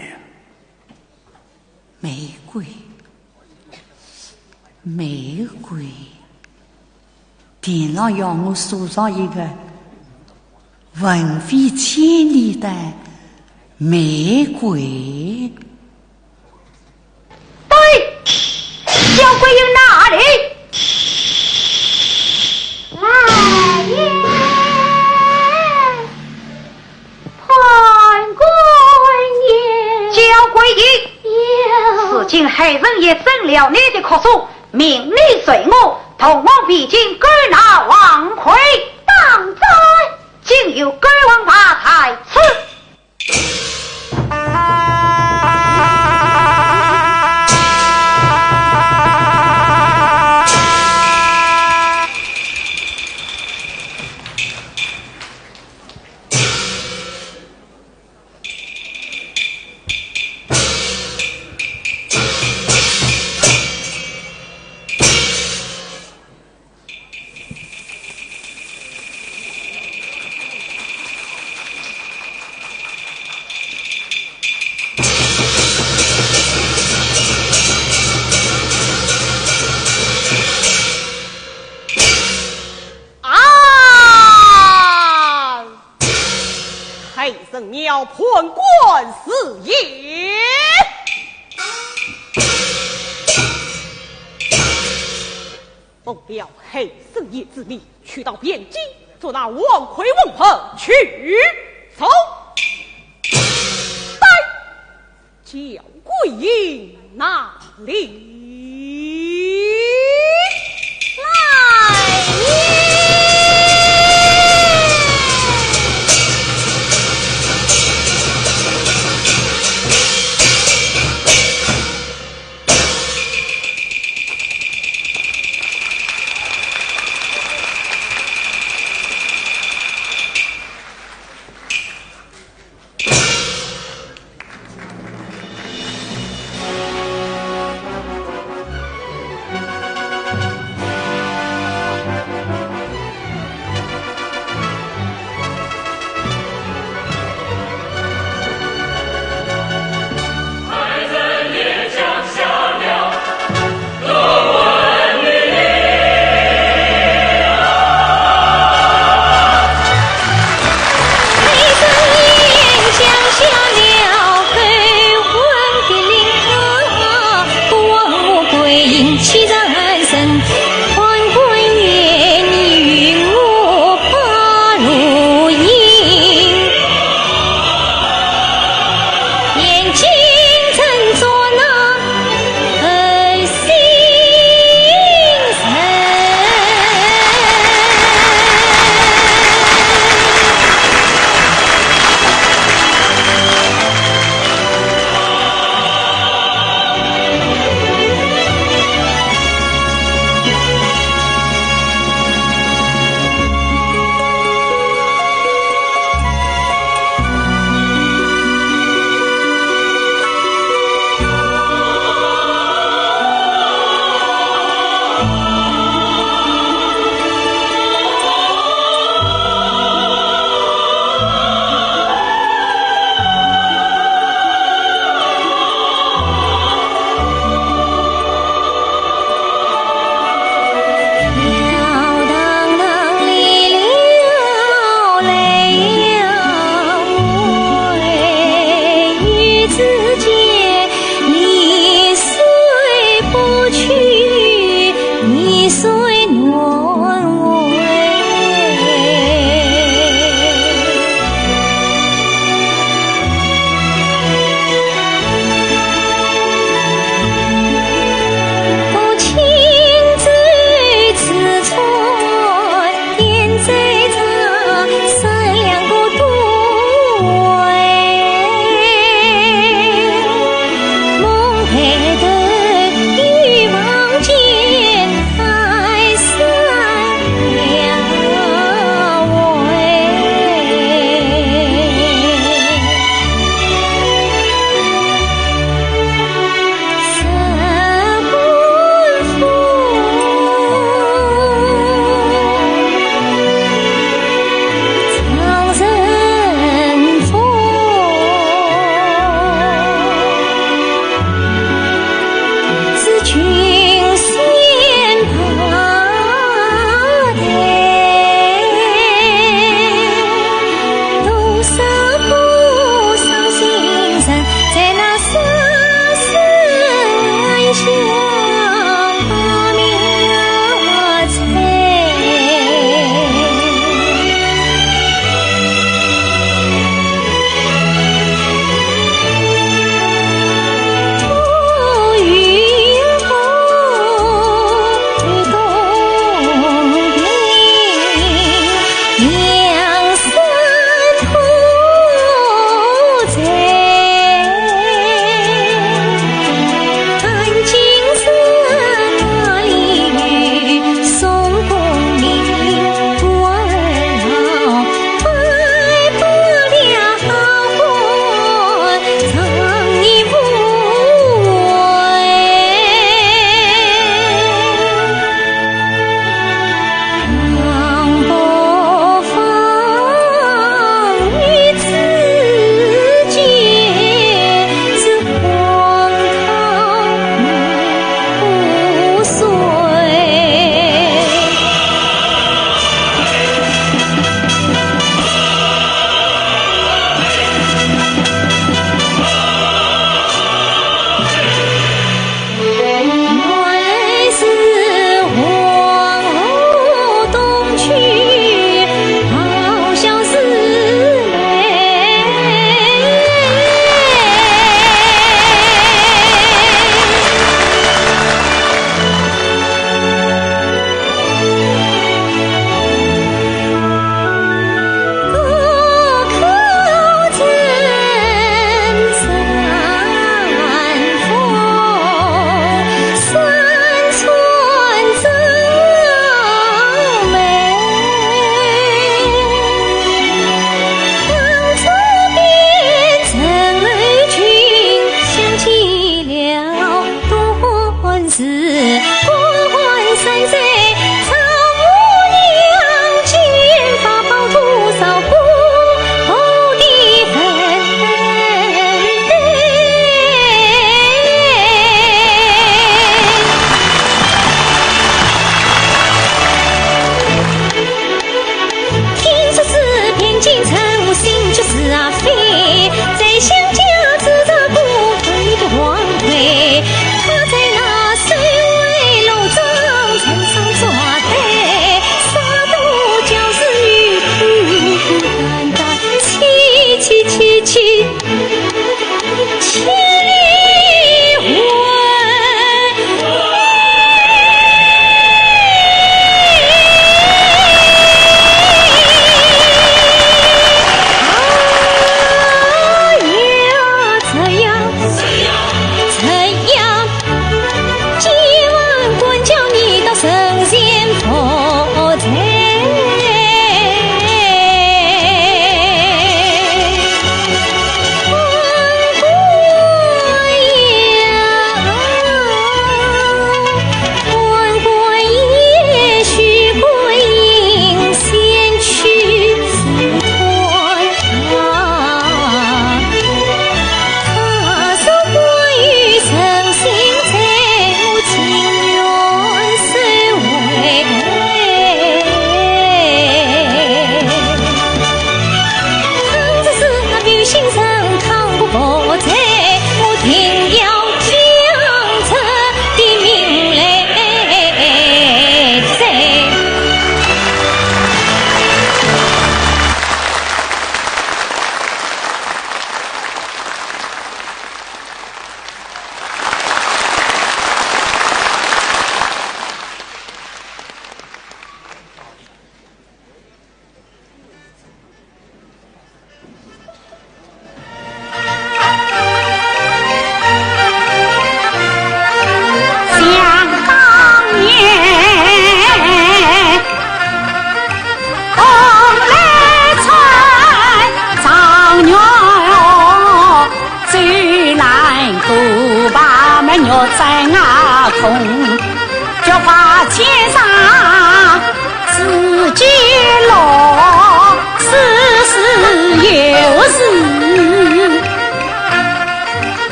梅鬼，梅鬼，田老要我塑造一个魂飞千里的梅鬼。对，筱桂英哪里？来也，判官爷。筱桂英，有。如今海神爷准了你的哭诉，命你随我同往汴京捉拿王魁。当真？今有鬼王大在此。啊！海神庙判官是也。奉了海神爷之命，去到汴京，捉拿王魁文华去。走。带筱桂英哪里？来也。这个《人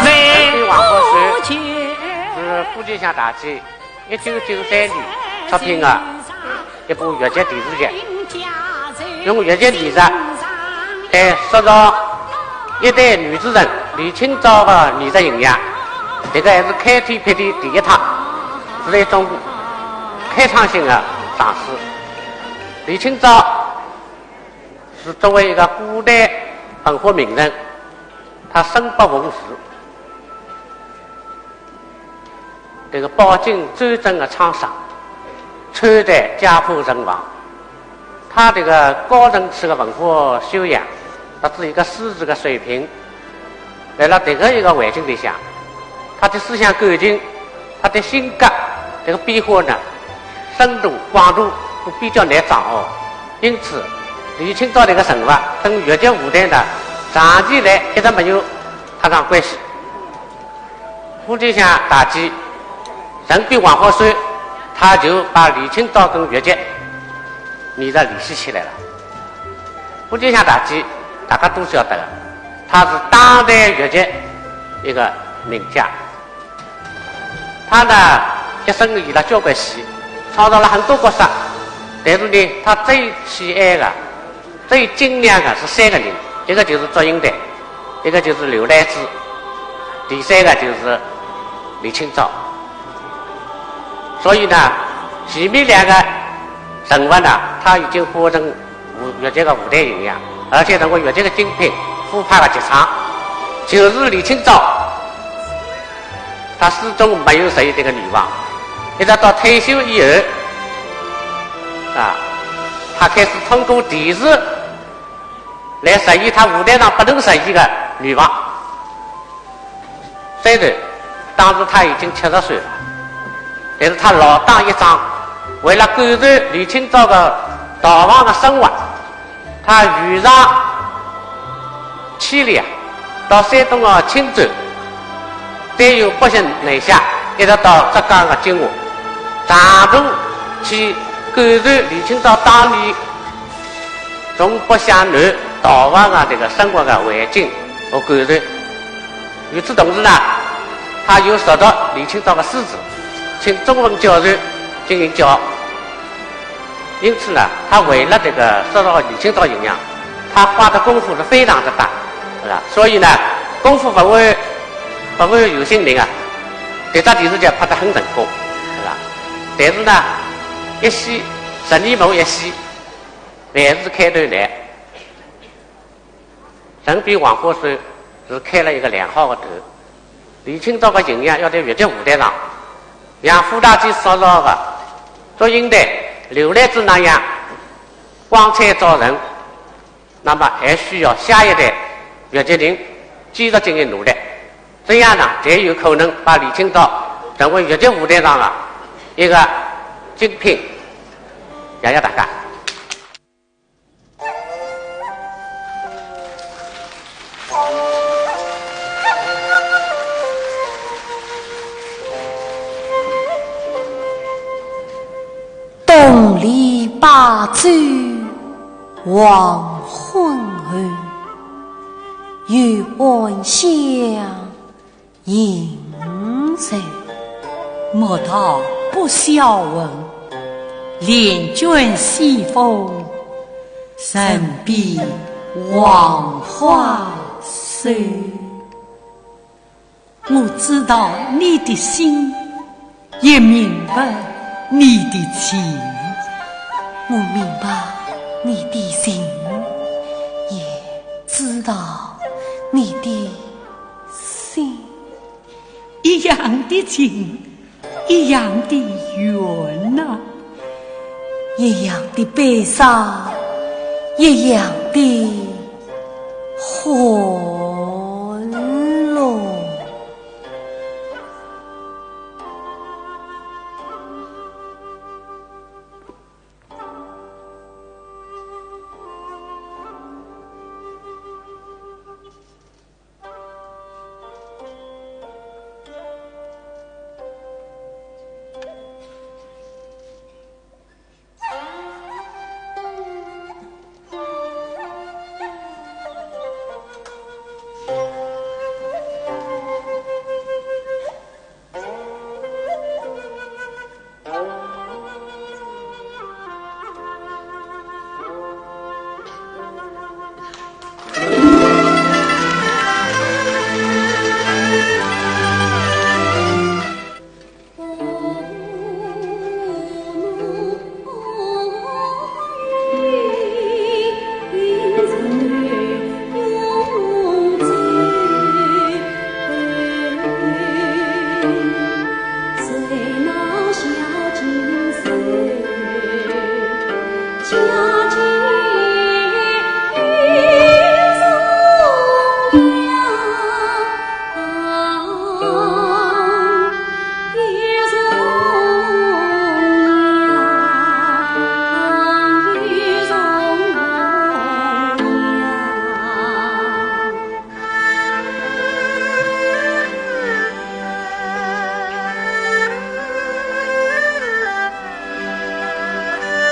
比黄河瘦》是福建乡大剧一九九三年出品的一部越剧电视剧，用越剧艺术来塑造一代女主人李清照的艺术形象。这个还是开天辟地第一趟，是一种开创性的尝试。李清照是作为一个古代文化名人，她身不逢时，这个饱经战争的沧桑，惨淡家破人亡，她这个高层次的文化修养，乃至一个诗词的水平，辣辣这个一个环境里向，她的思想感情，她的性格，这个变化呢，深度、广度都比较难掌握。因此，李清照这个人物跟越剧舞台呢，长期来一直没有搭上关系。 福建乡大剧《人比黄河瘦》，他就把李清照跟越剧艺术联系起来了。福建乡大剧大家都晓得的，他是当代越剧一个名家。他呢，一生演了交关戏，创造了很多角色，但是呢，他最喜爱的 最精良的是三个人，一个就是祝英台，一个就是刘兰芝，第三个就是李清照。所以呢，前面两个人物呢，他已经化成舞，越剧的舞台形象，而且成为越剧的精品，副派的绝唱，就是李清照。 他始终没有实现这个愿望，一直到退休以后，啊，他开始通过电视来实现他舞台上不能实现的愿望。虽然当时他已经七十岁了，但是他老当益壮，为了感受李清照的逃亡的生活， 他遇上千里啊，到山东个青州，再由北京南下，一直到浙江个金华，长途去感受李清照当年从北向南逃亡个这个生活个环境和感受。与此同时呢，他又熟读李清照个诗词，请中文教授进行教。 因此呢，他为了这个说到李清照形象，他花的功夫是非常的大，是吧？所以呢，功夫不会，不会有心灵啊，这只电视剧拍得很成功，是吧？但是呢，一戏，十年磨一戏，万事开头难。 人比黄花瘦是开了一个良好的头。李清照个形象要在越剧舞台上，像傅大姐所说的祝英台、刘兰芝那样光彩照人，那么还需要下一代越剧人继续进行努力，这样呢，才有可能把李清照成为越剧舞台上的一个精品。谢谢大家。 东篱把酒黄昏后，月暗香 盈袖。莫道不消闻，帘卷西风，人比黄花瘦。我知道你的心，也明白你的情。我明白你的情，也知道你的心。 一样的情，一样的缘呐。一样的悲伤，一样的欢乐。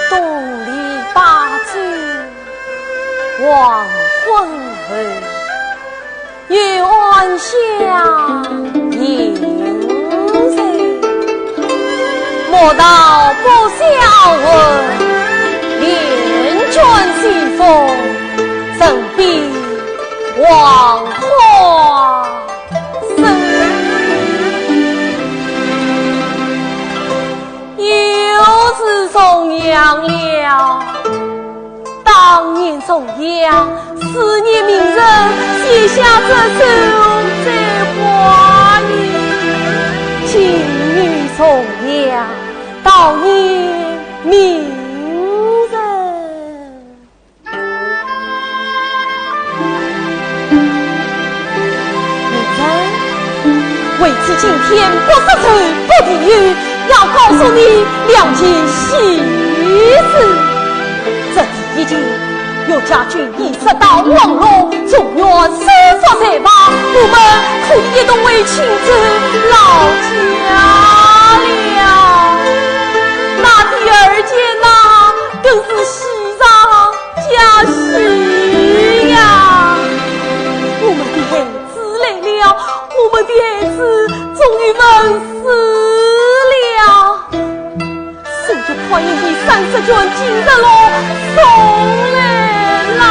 东篱把酒黄昏后，月暗香盈袖。莫道不消闻，帘卷西风，人比黄花瘦。 又是重阳了。当年重阳，思念名人，写下这首《醉花阴》。情与重阳，悼念名人。 为妻今天不说愁不离忧，要告诉你两件喜事。这第一件，岳家军已杀到黄龙，中原收复战败，我们可以一同回青州老家了。那第二件呐，更是喜上加喜呀！我们的孩子来了，我们的孩子终于问世了。 所以快印的三十卷金石龙送来啦。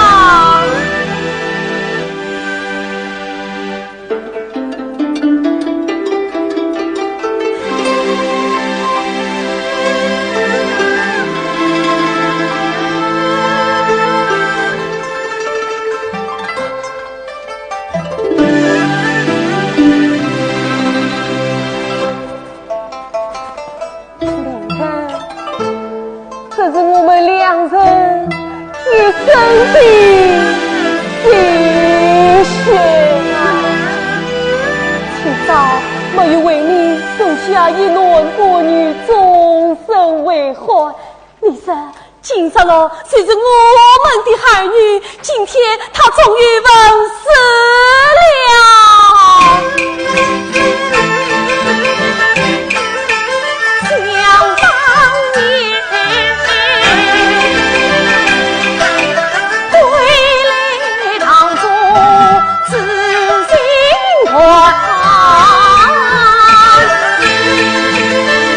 你看，这是我们两人一生的心血啊！清早没有为你守下一男半女终身为欢，你说 金石龙就是我们的儿女，今天他终于问世了。想当年，归来堂中 知心团，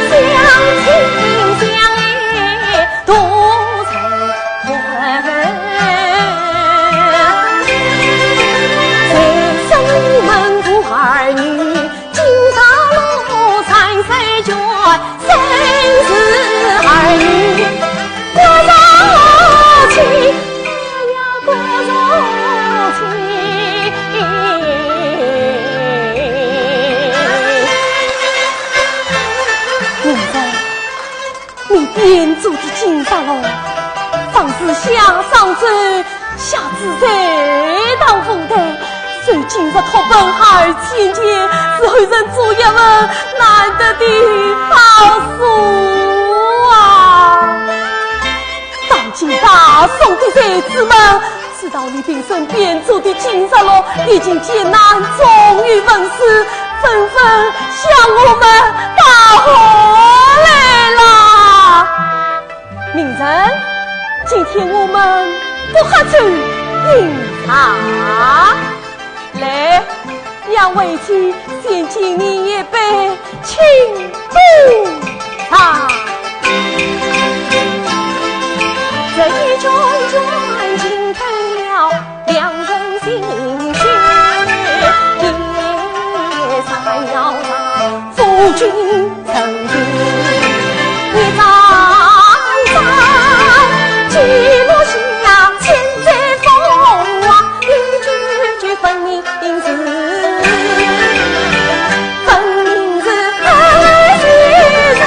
相亲相爱度日欢。谁知你们父儿女，金石龙三十卷， 生死儿女，我若去，我要不如去。明日，你编做的金石龙，方是下商周 下至隋唐五代，受金石托本二千件，是后人做学问难得的宝书啊！当今大宋的才子们，知道你平生编做的金石龙已经艰难终于问世，纷纷向我们道贺来啦！ 明日，今天我们不喝酒饮茶。来，让为妻先敬你一杯清茶。这一卷卷惊动了 两人心弦，一山要上夫君成亲，一张张记录下千载风华，一句句分明是，分明是爱情人。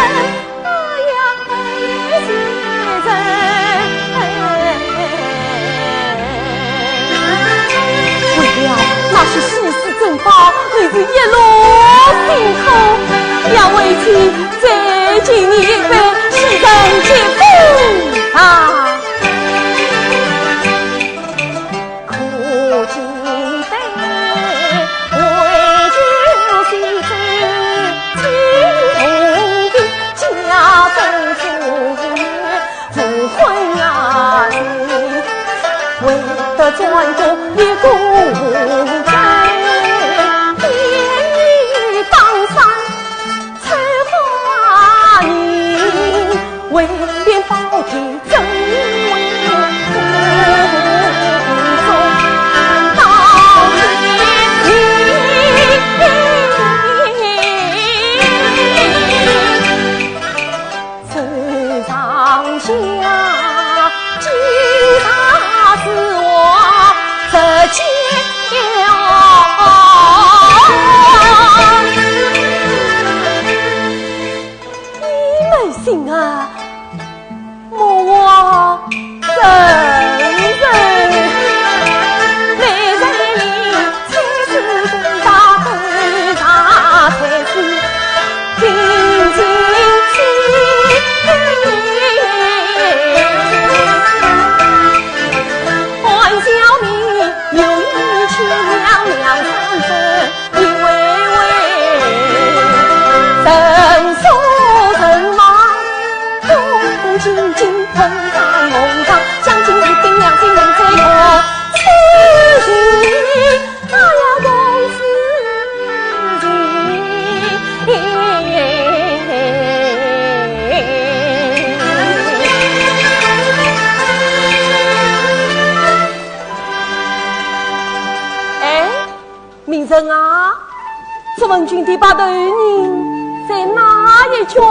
为了那些稀世珍宝，你是一路辛苦，要为妻再敬你一杯，喜人结婚啊！ 可记得为救西周，惊动的家中妇女，无婚啊，为得转动一个人，明仁啊，祝文君的白头人在哪一圈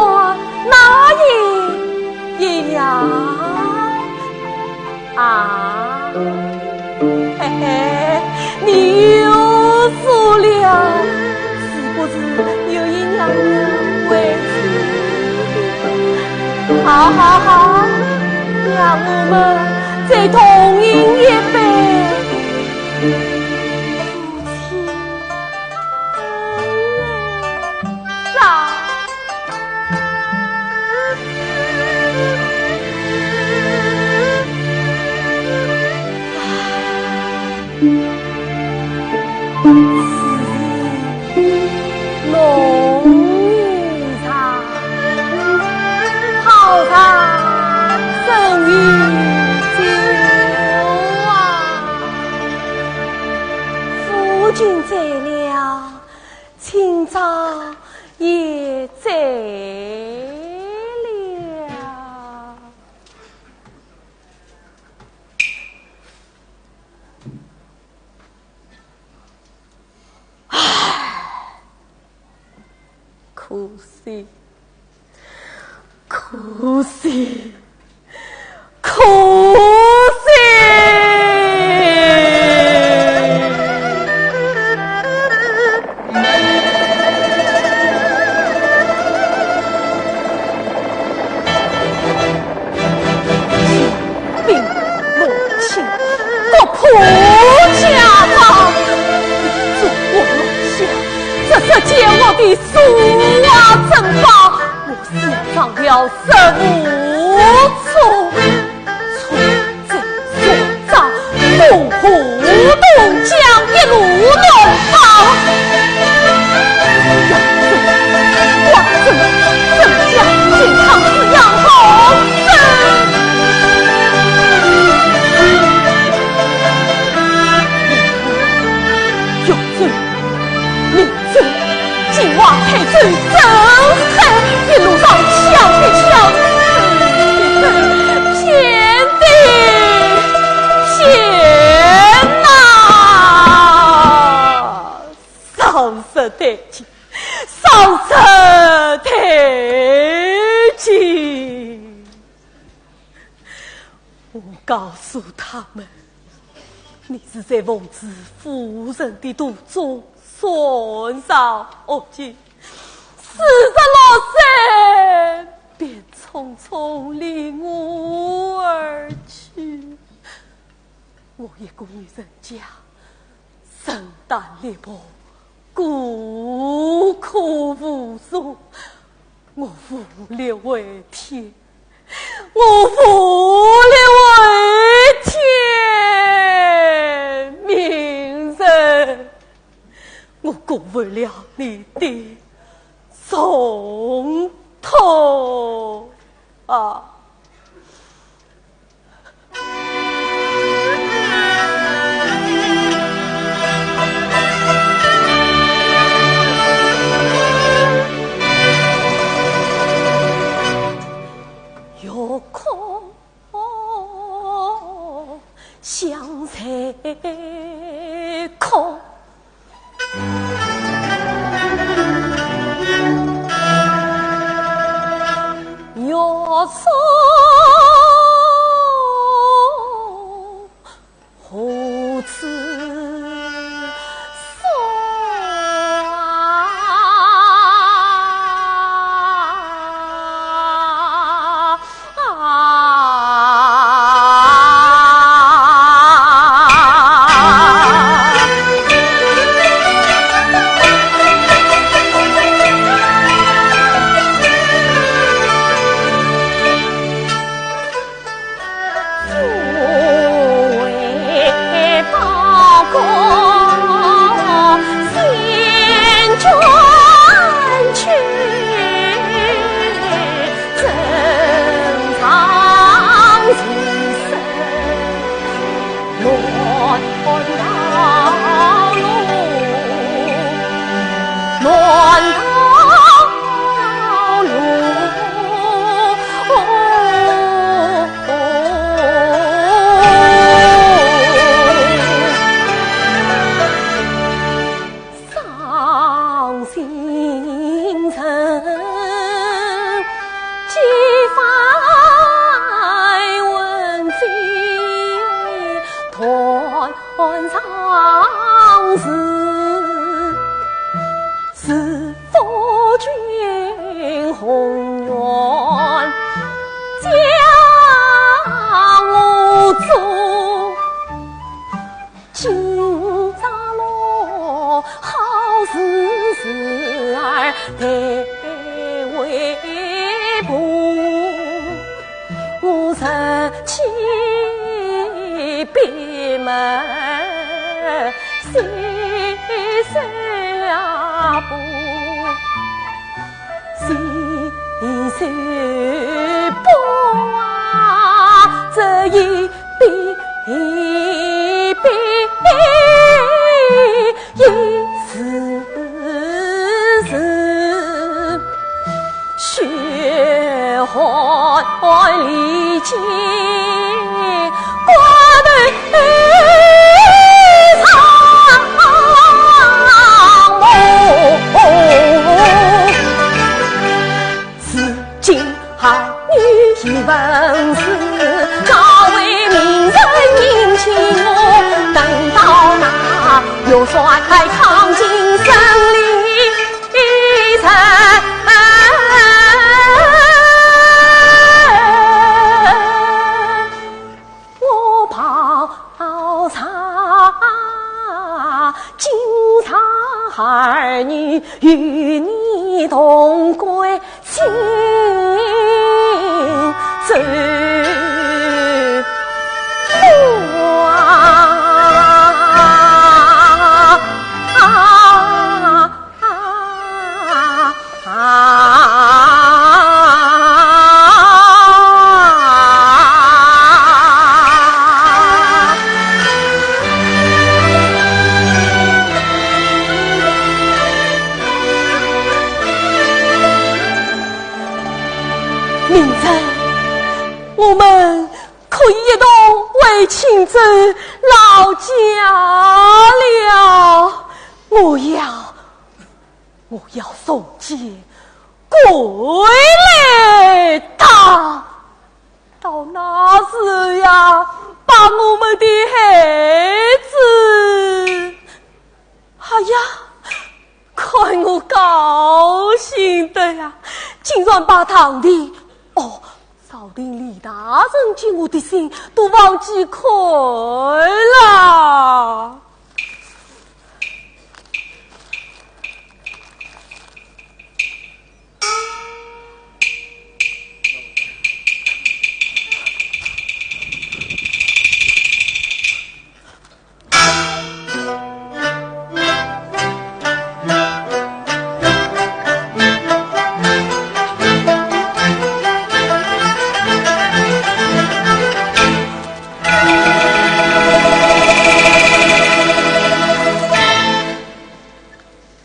哪一一呀？啊，嘿嘿，你又输了，是不是又以娘娘为主？好好好，让我们再同饮一杯。 夫妻恩爱啦。此时龙吟长，好茶胜于酒啊。 夫君醉了，清茶也醉了。唉，可惜。 可惜，可惜！兵临洛阳，国破家亡，这我落下，这世间我的 书画珍宝，我私藏了十五处，重整书章，我何东江一路弄好。王珍，王珍，怎讲？金汤子杨洪生。杨洪生，杨洪生。 这计划太周，真好，一路上抢的抢，骗的骗呐！少说得起，少说得起。 我告诉他们，你是在奉旨赴任的途中，船上误解，四十六岁便匆匆离我而去。我一个女人家， 身单力薄，孤苦无助，我无力回天，我无力回天，明仁，我辜负了你的重托啊！为父，我日起闭门心事不，心事不啊，这一闭一闭。 一时时，血汗历尽，骨头上磨。如今 儿女已问世，哪位名人引进我？等到那元帅踏进森林城，我报上，今朝儿女与你同归 心中苦啊。明日，我们可以一同回青州老家了。我要，我要重建归来堂。 到那时呀，把我们的孩子，哎呀，看我高兴的呀，竟然把堂弟，哦，朝廷李大人给我的信都忘记看了。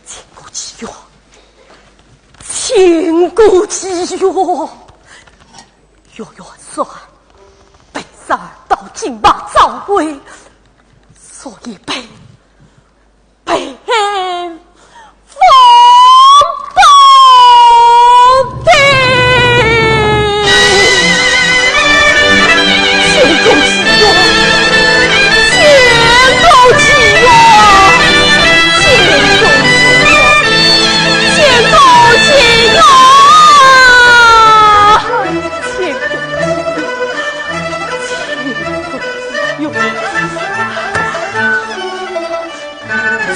千古奇冤，岳元帅被十二道金牌召回，所以被，被封 封地。千古奇冤，千古奇冤，千古奇冤，千古奇冤，千古奇冤，千古奇冤。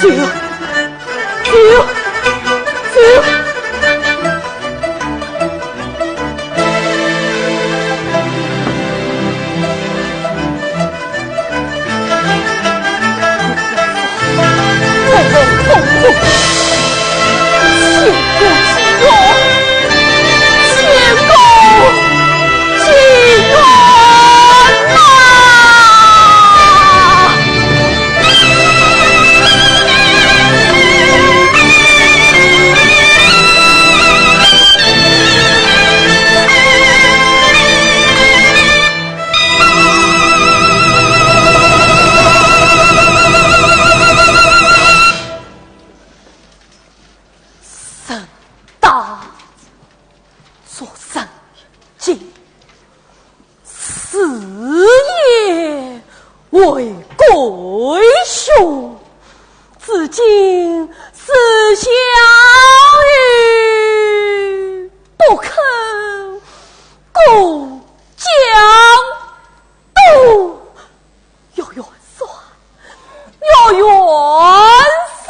救！ 救！救！人大做人精， 死也为贵兄，至今思想于不肯过江东。岳元帅，岳元帅！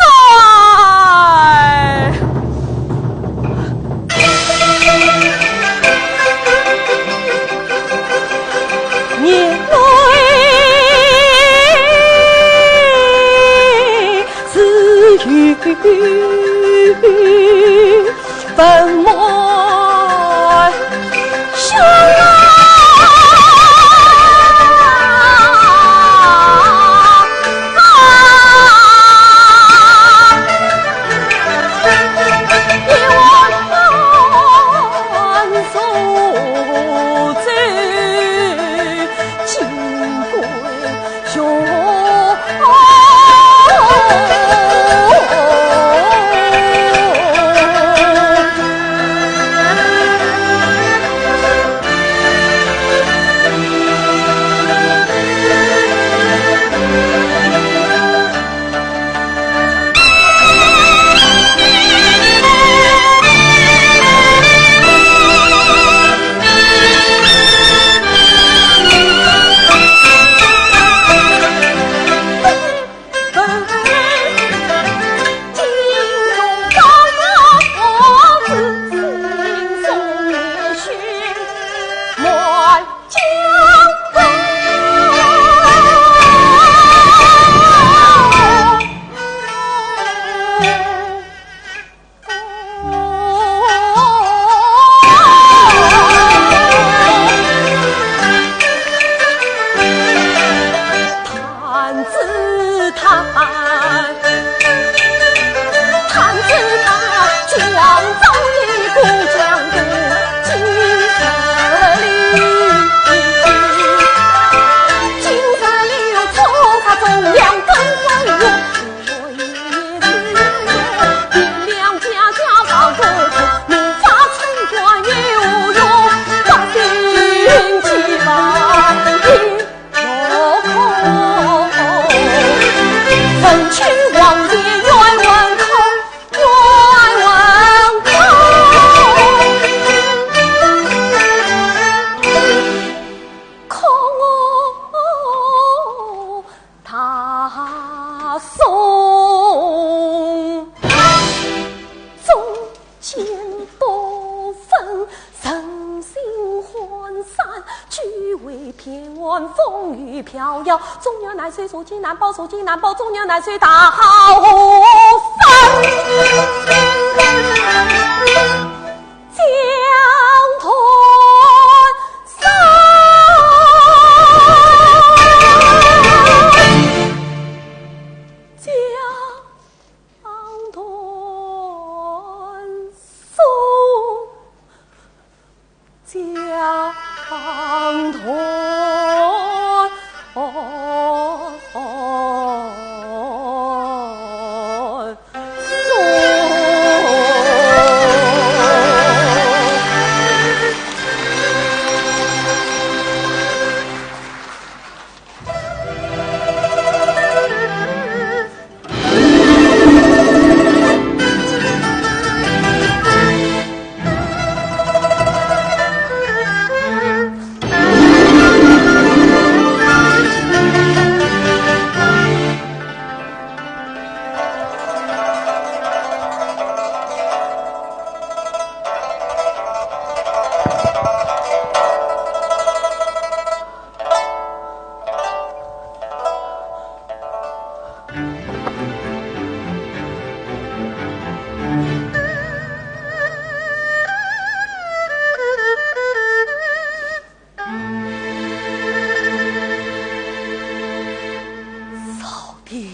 扫地。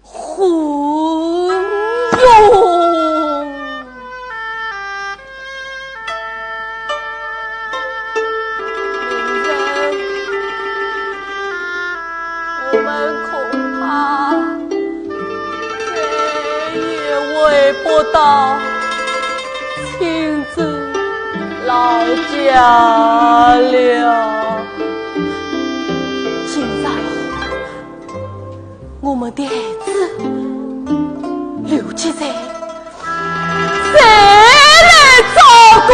昏庸。明日我们恐怕再也回不到青州老家了。今朝 我们的孩子留起来，谁来照顾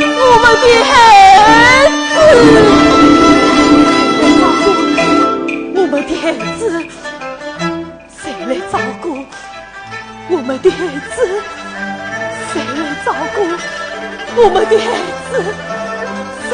我们的孩子？我们的孩子，谁来照顾我们的孩子？谁来照顾我们的孩子？谁？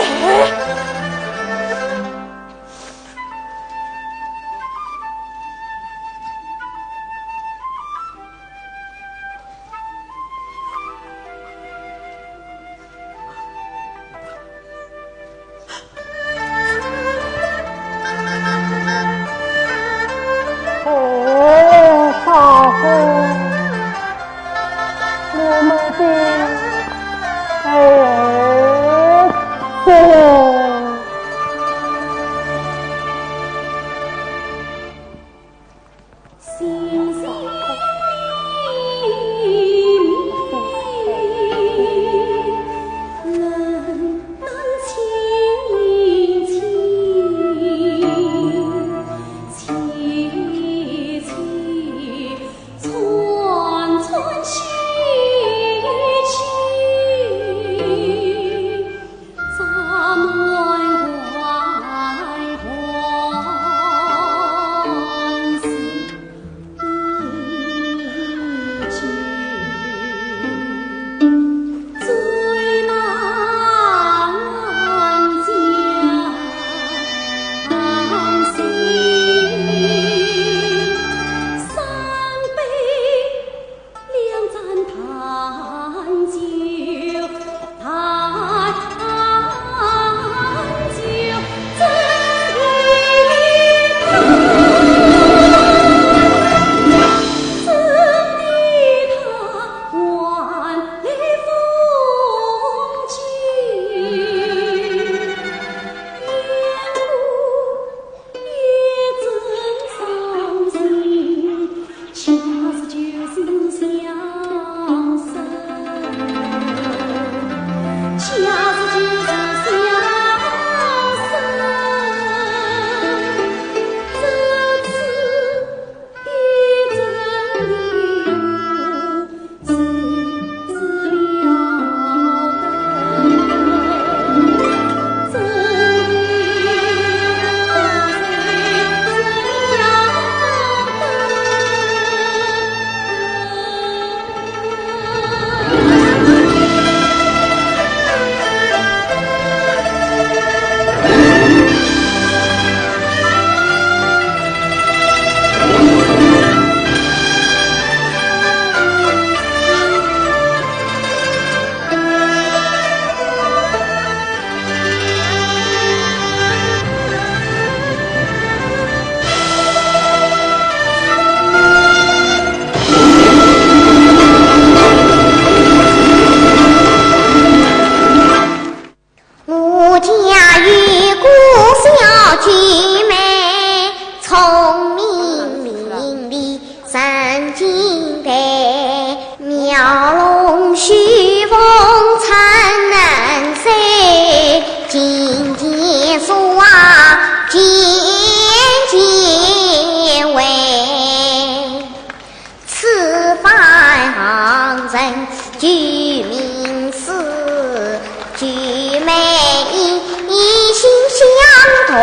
救命死，救命！心相同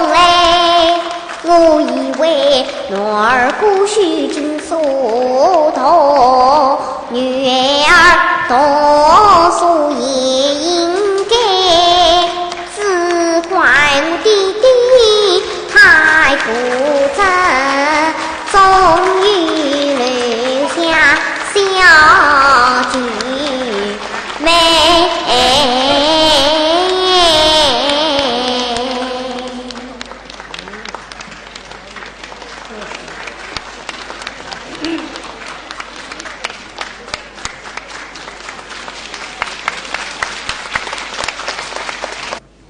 来，我以为男儿孤守金锁头，女儿读书也应该，只怪我爹爹太固执， 总有留下小姐妹。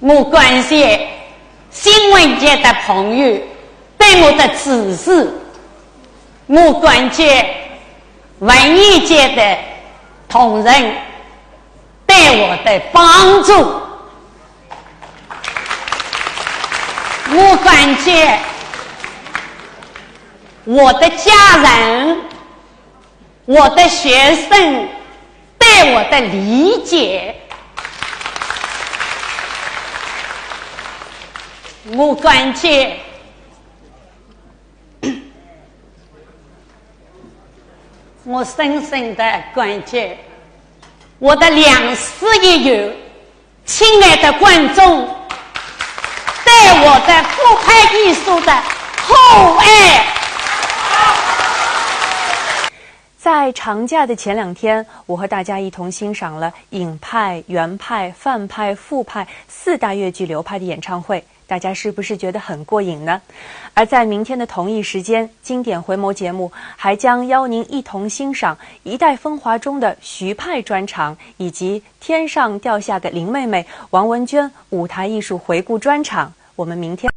我感谢新闻界的朋友对我的支持，我感谢文艺界的同仁对我的帮助，我感谢我的家人、我的学生对我的理解，我感谢 我深深的感谢我的良师益友，亲爱的观众，对我的复派艺术的厚爱。在长假的前两天，我和大家一同欣赏了尹派、袁派、范派、复派四大越剧流派的演唱会。 大家是不是觉得很过瘾呢？而在明天的同一时间，经典回眸节目还将邀您一同欣赏《一代风华》中的徐派专场，以及《天上掉下个林妹妹》王文娟舞台艺术回顾专场。我们明天。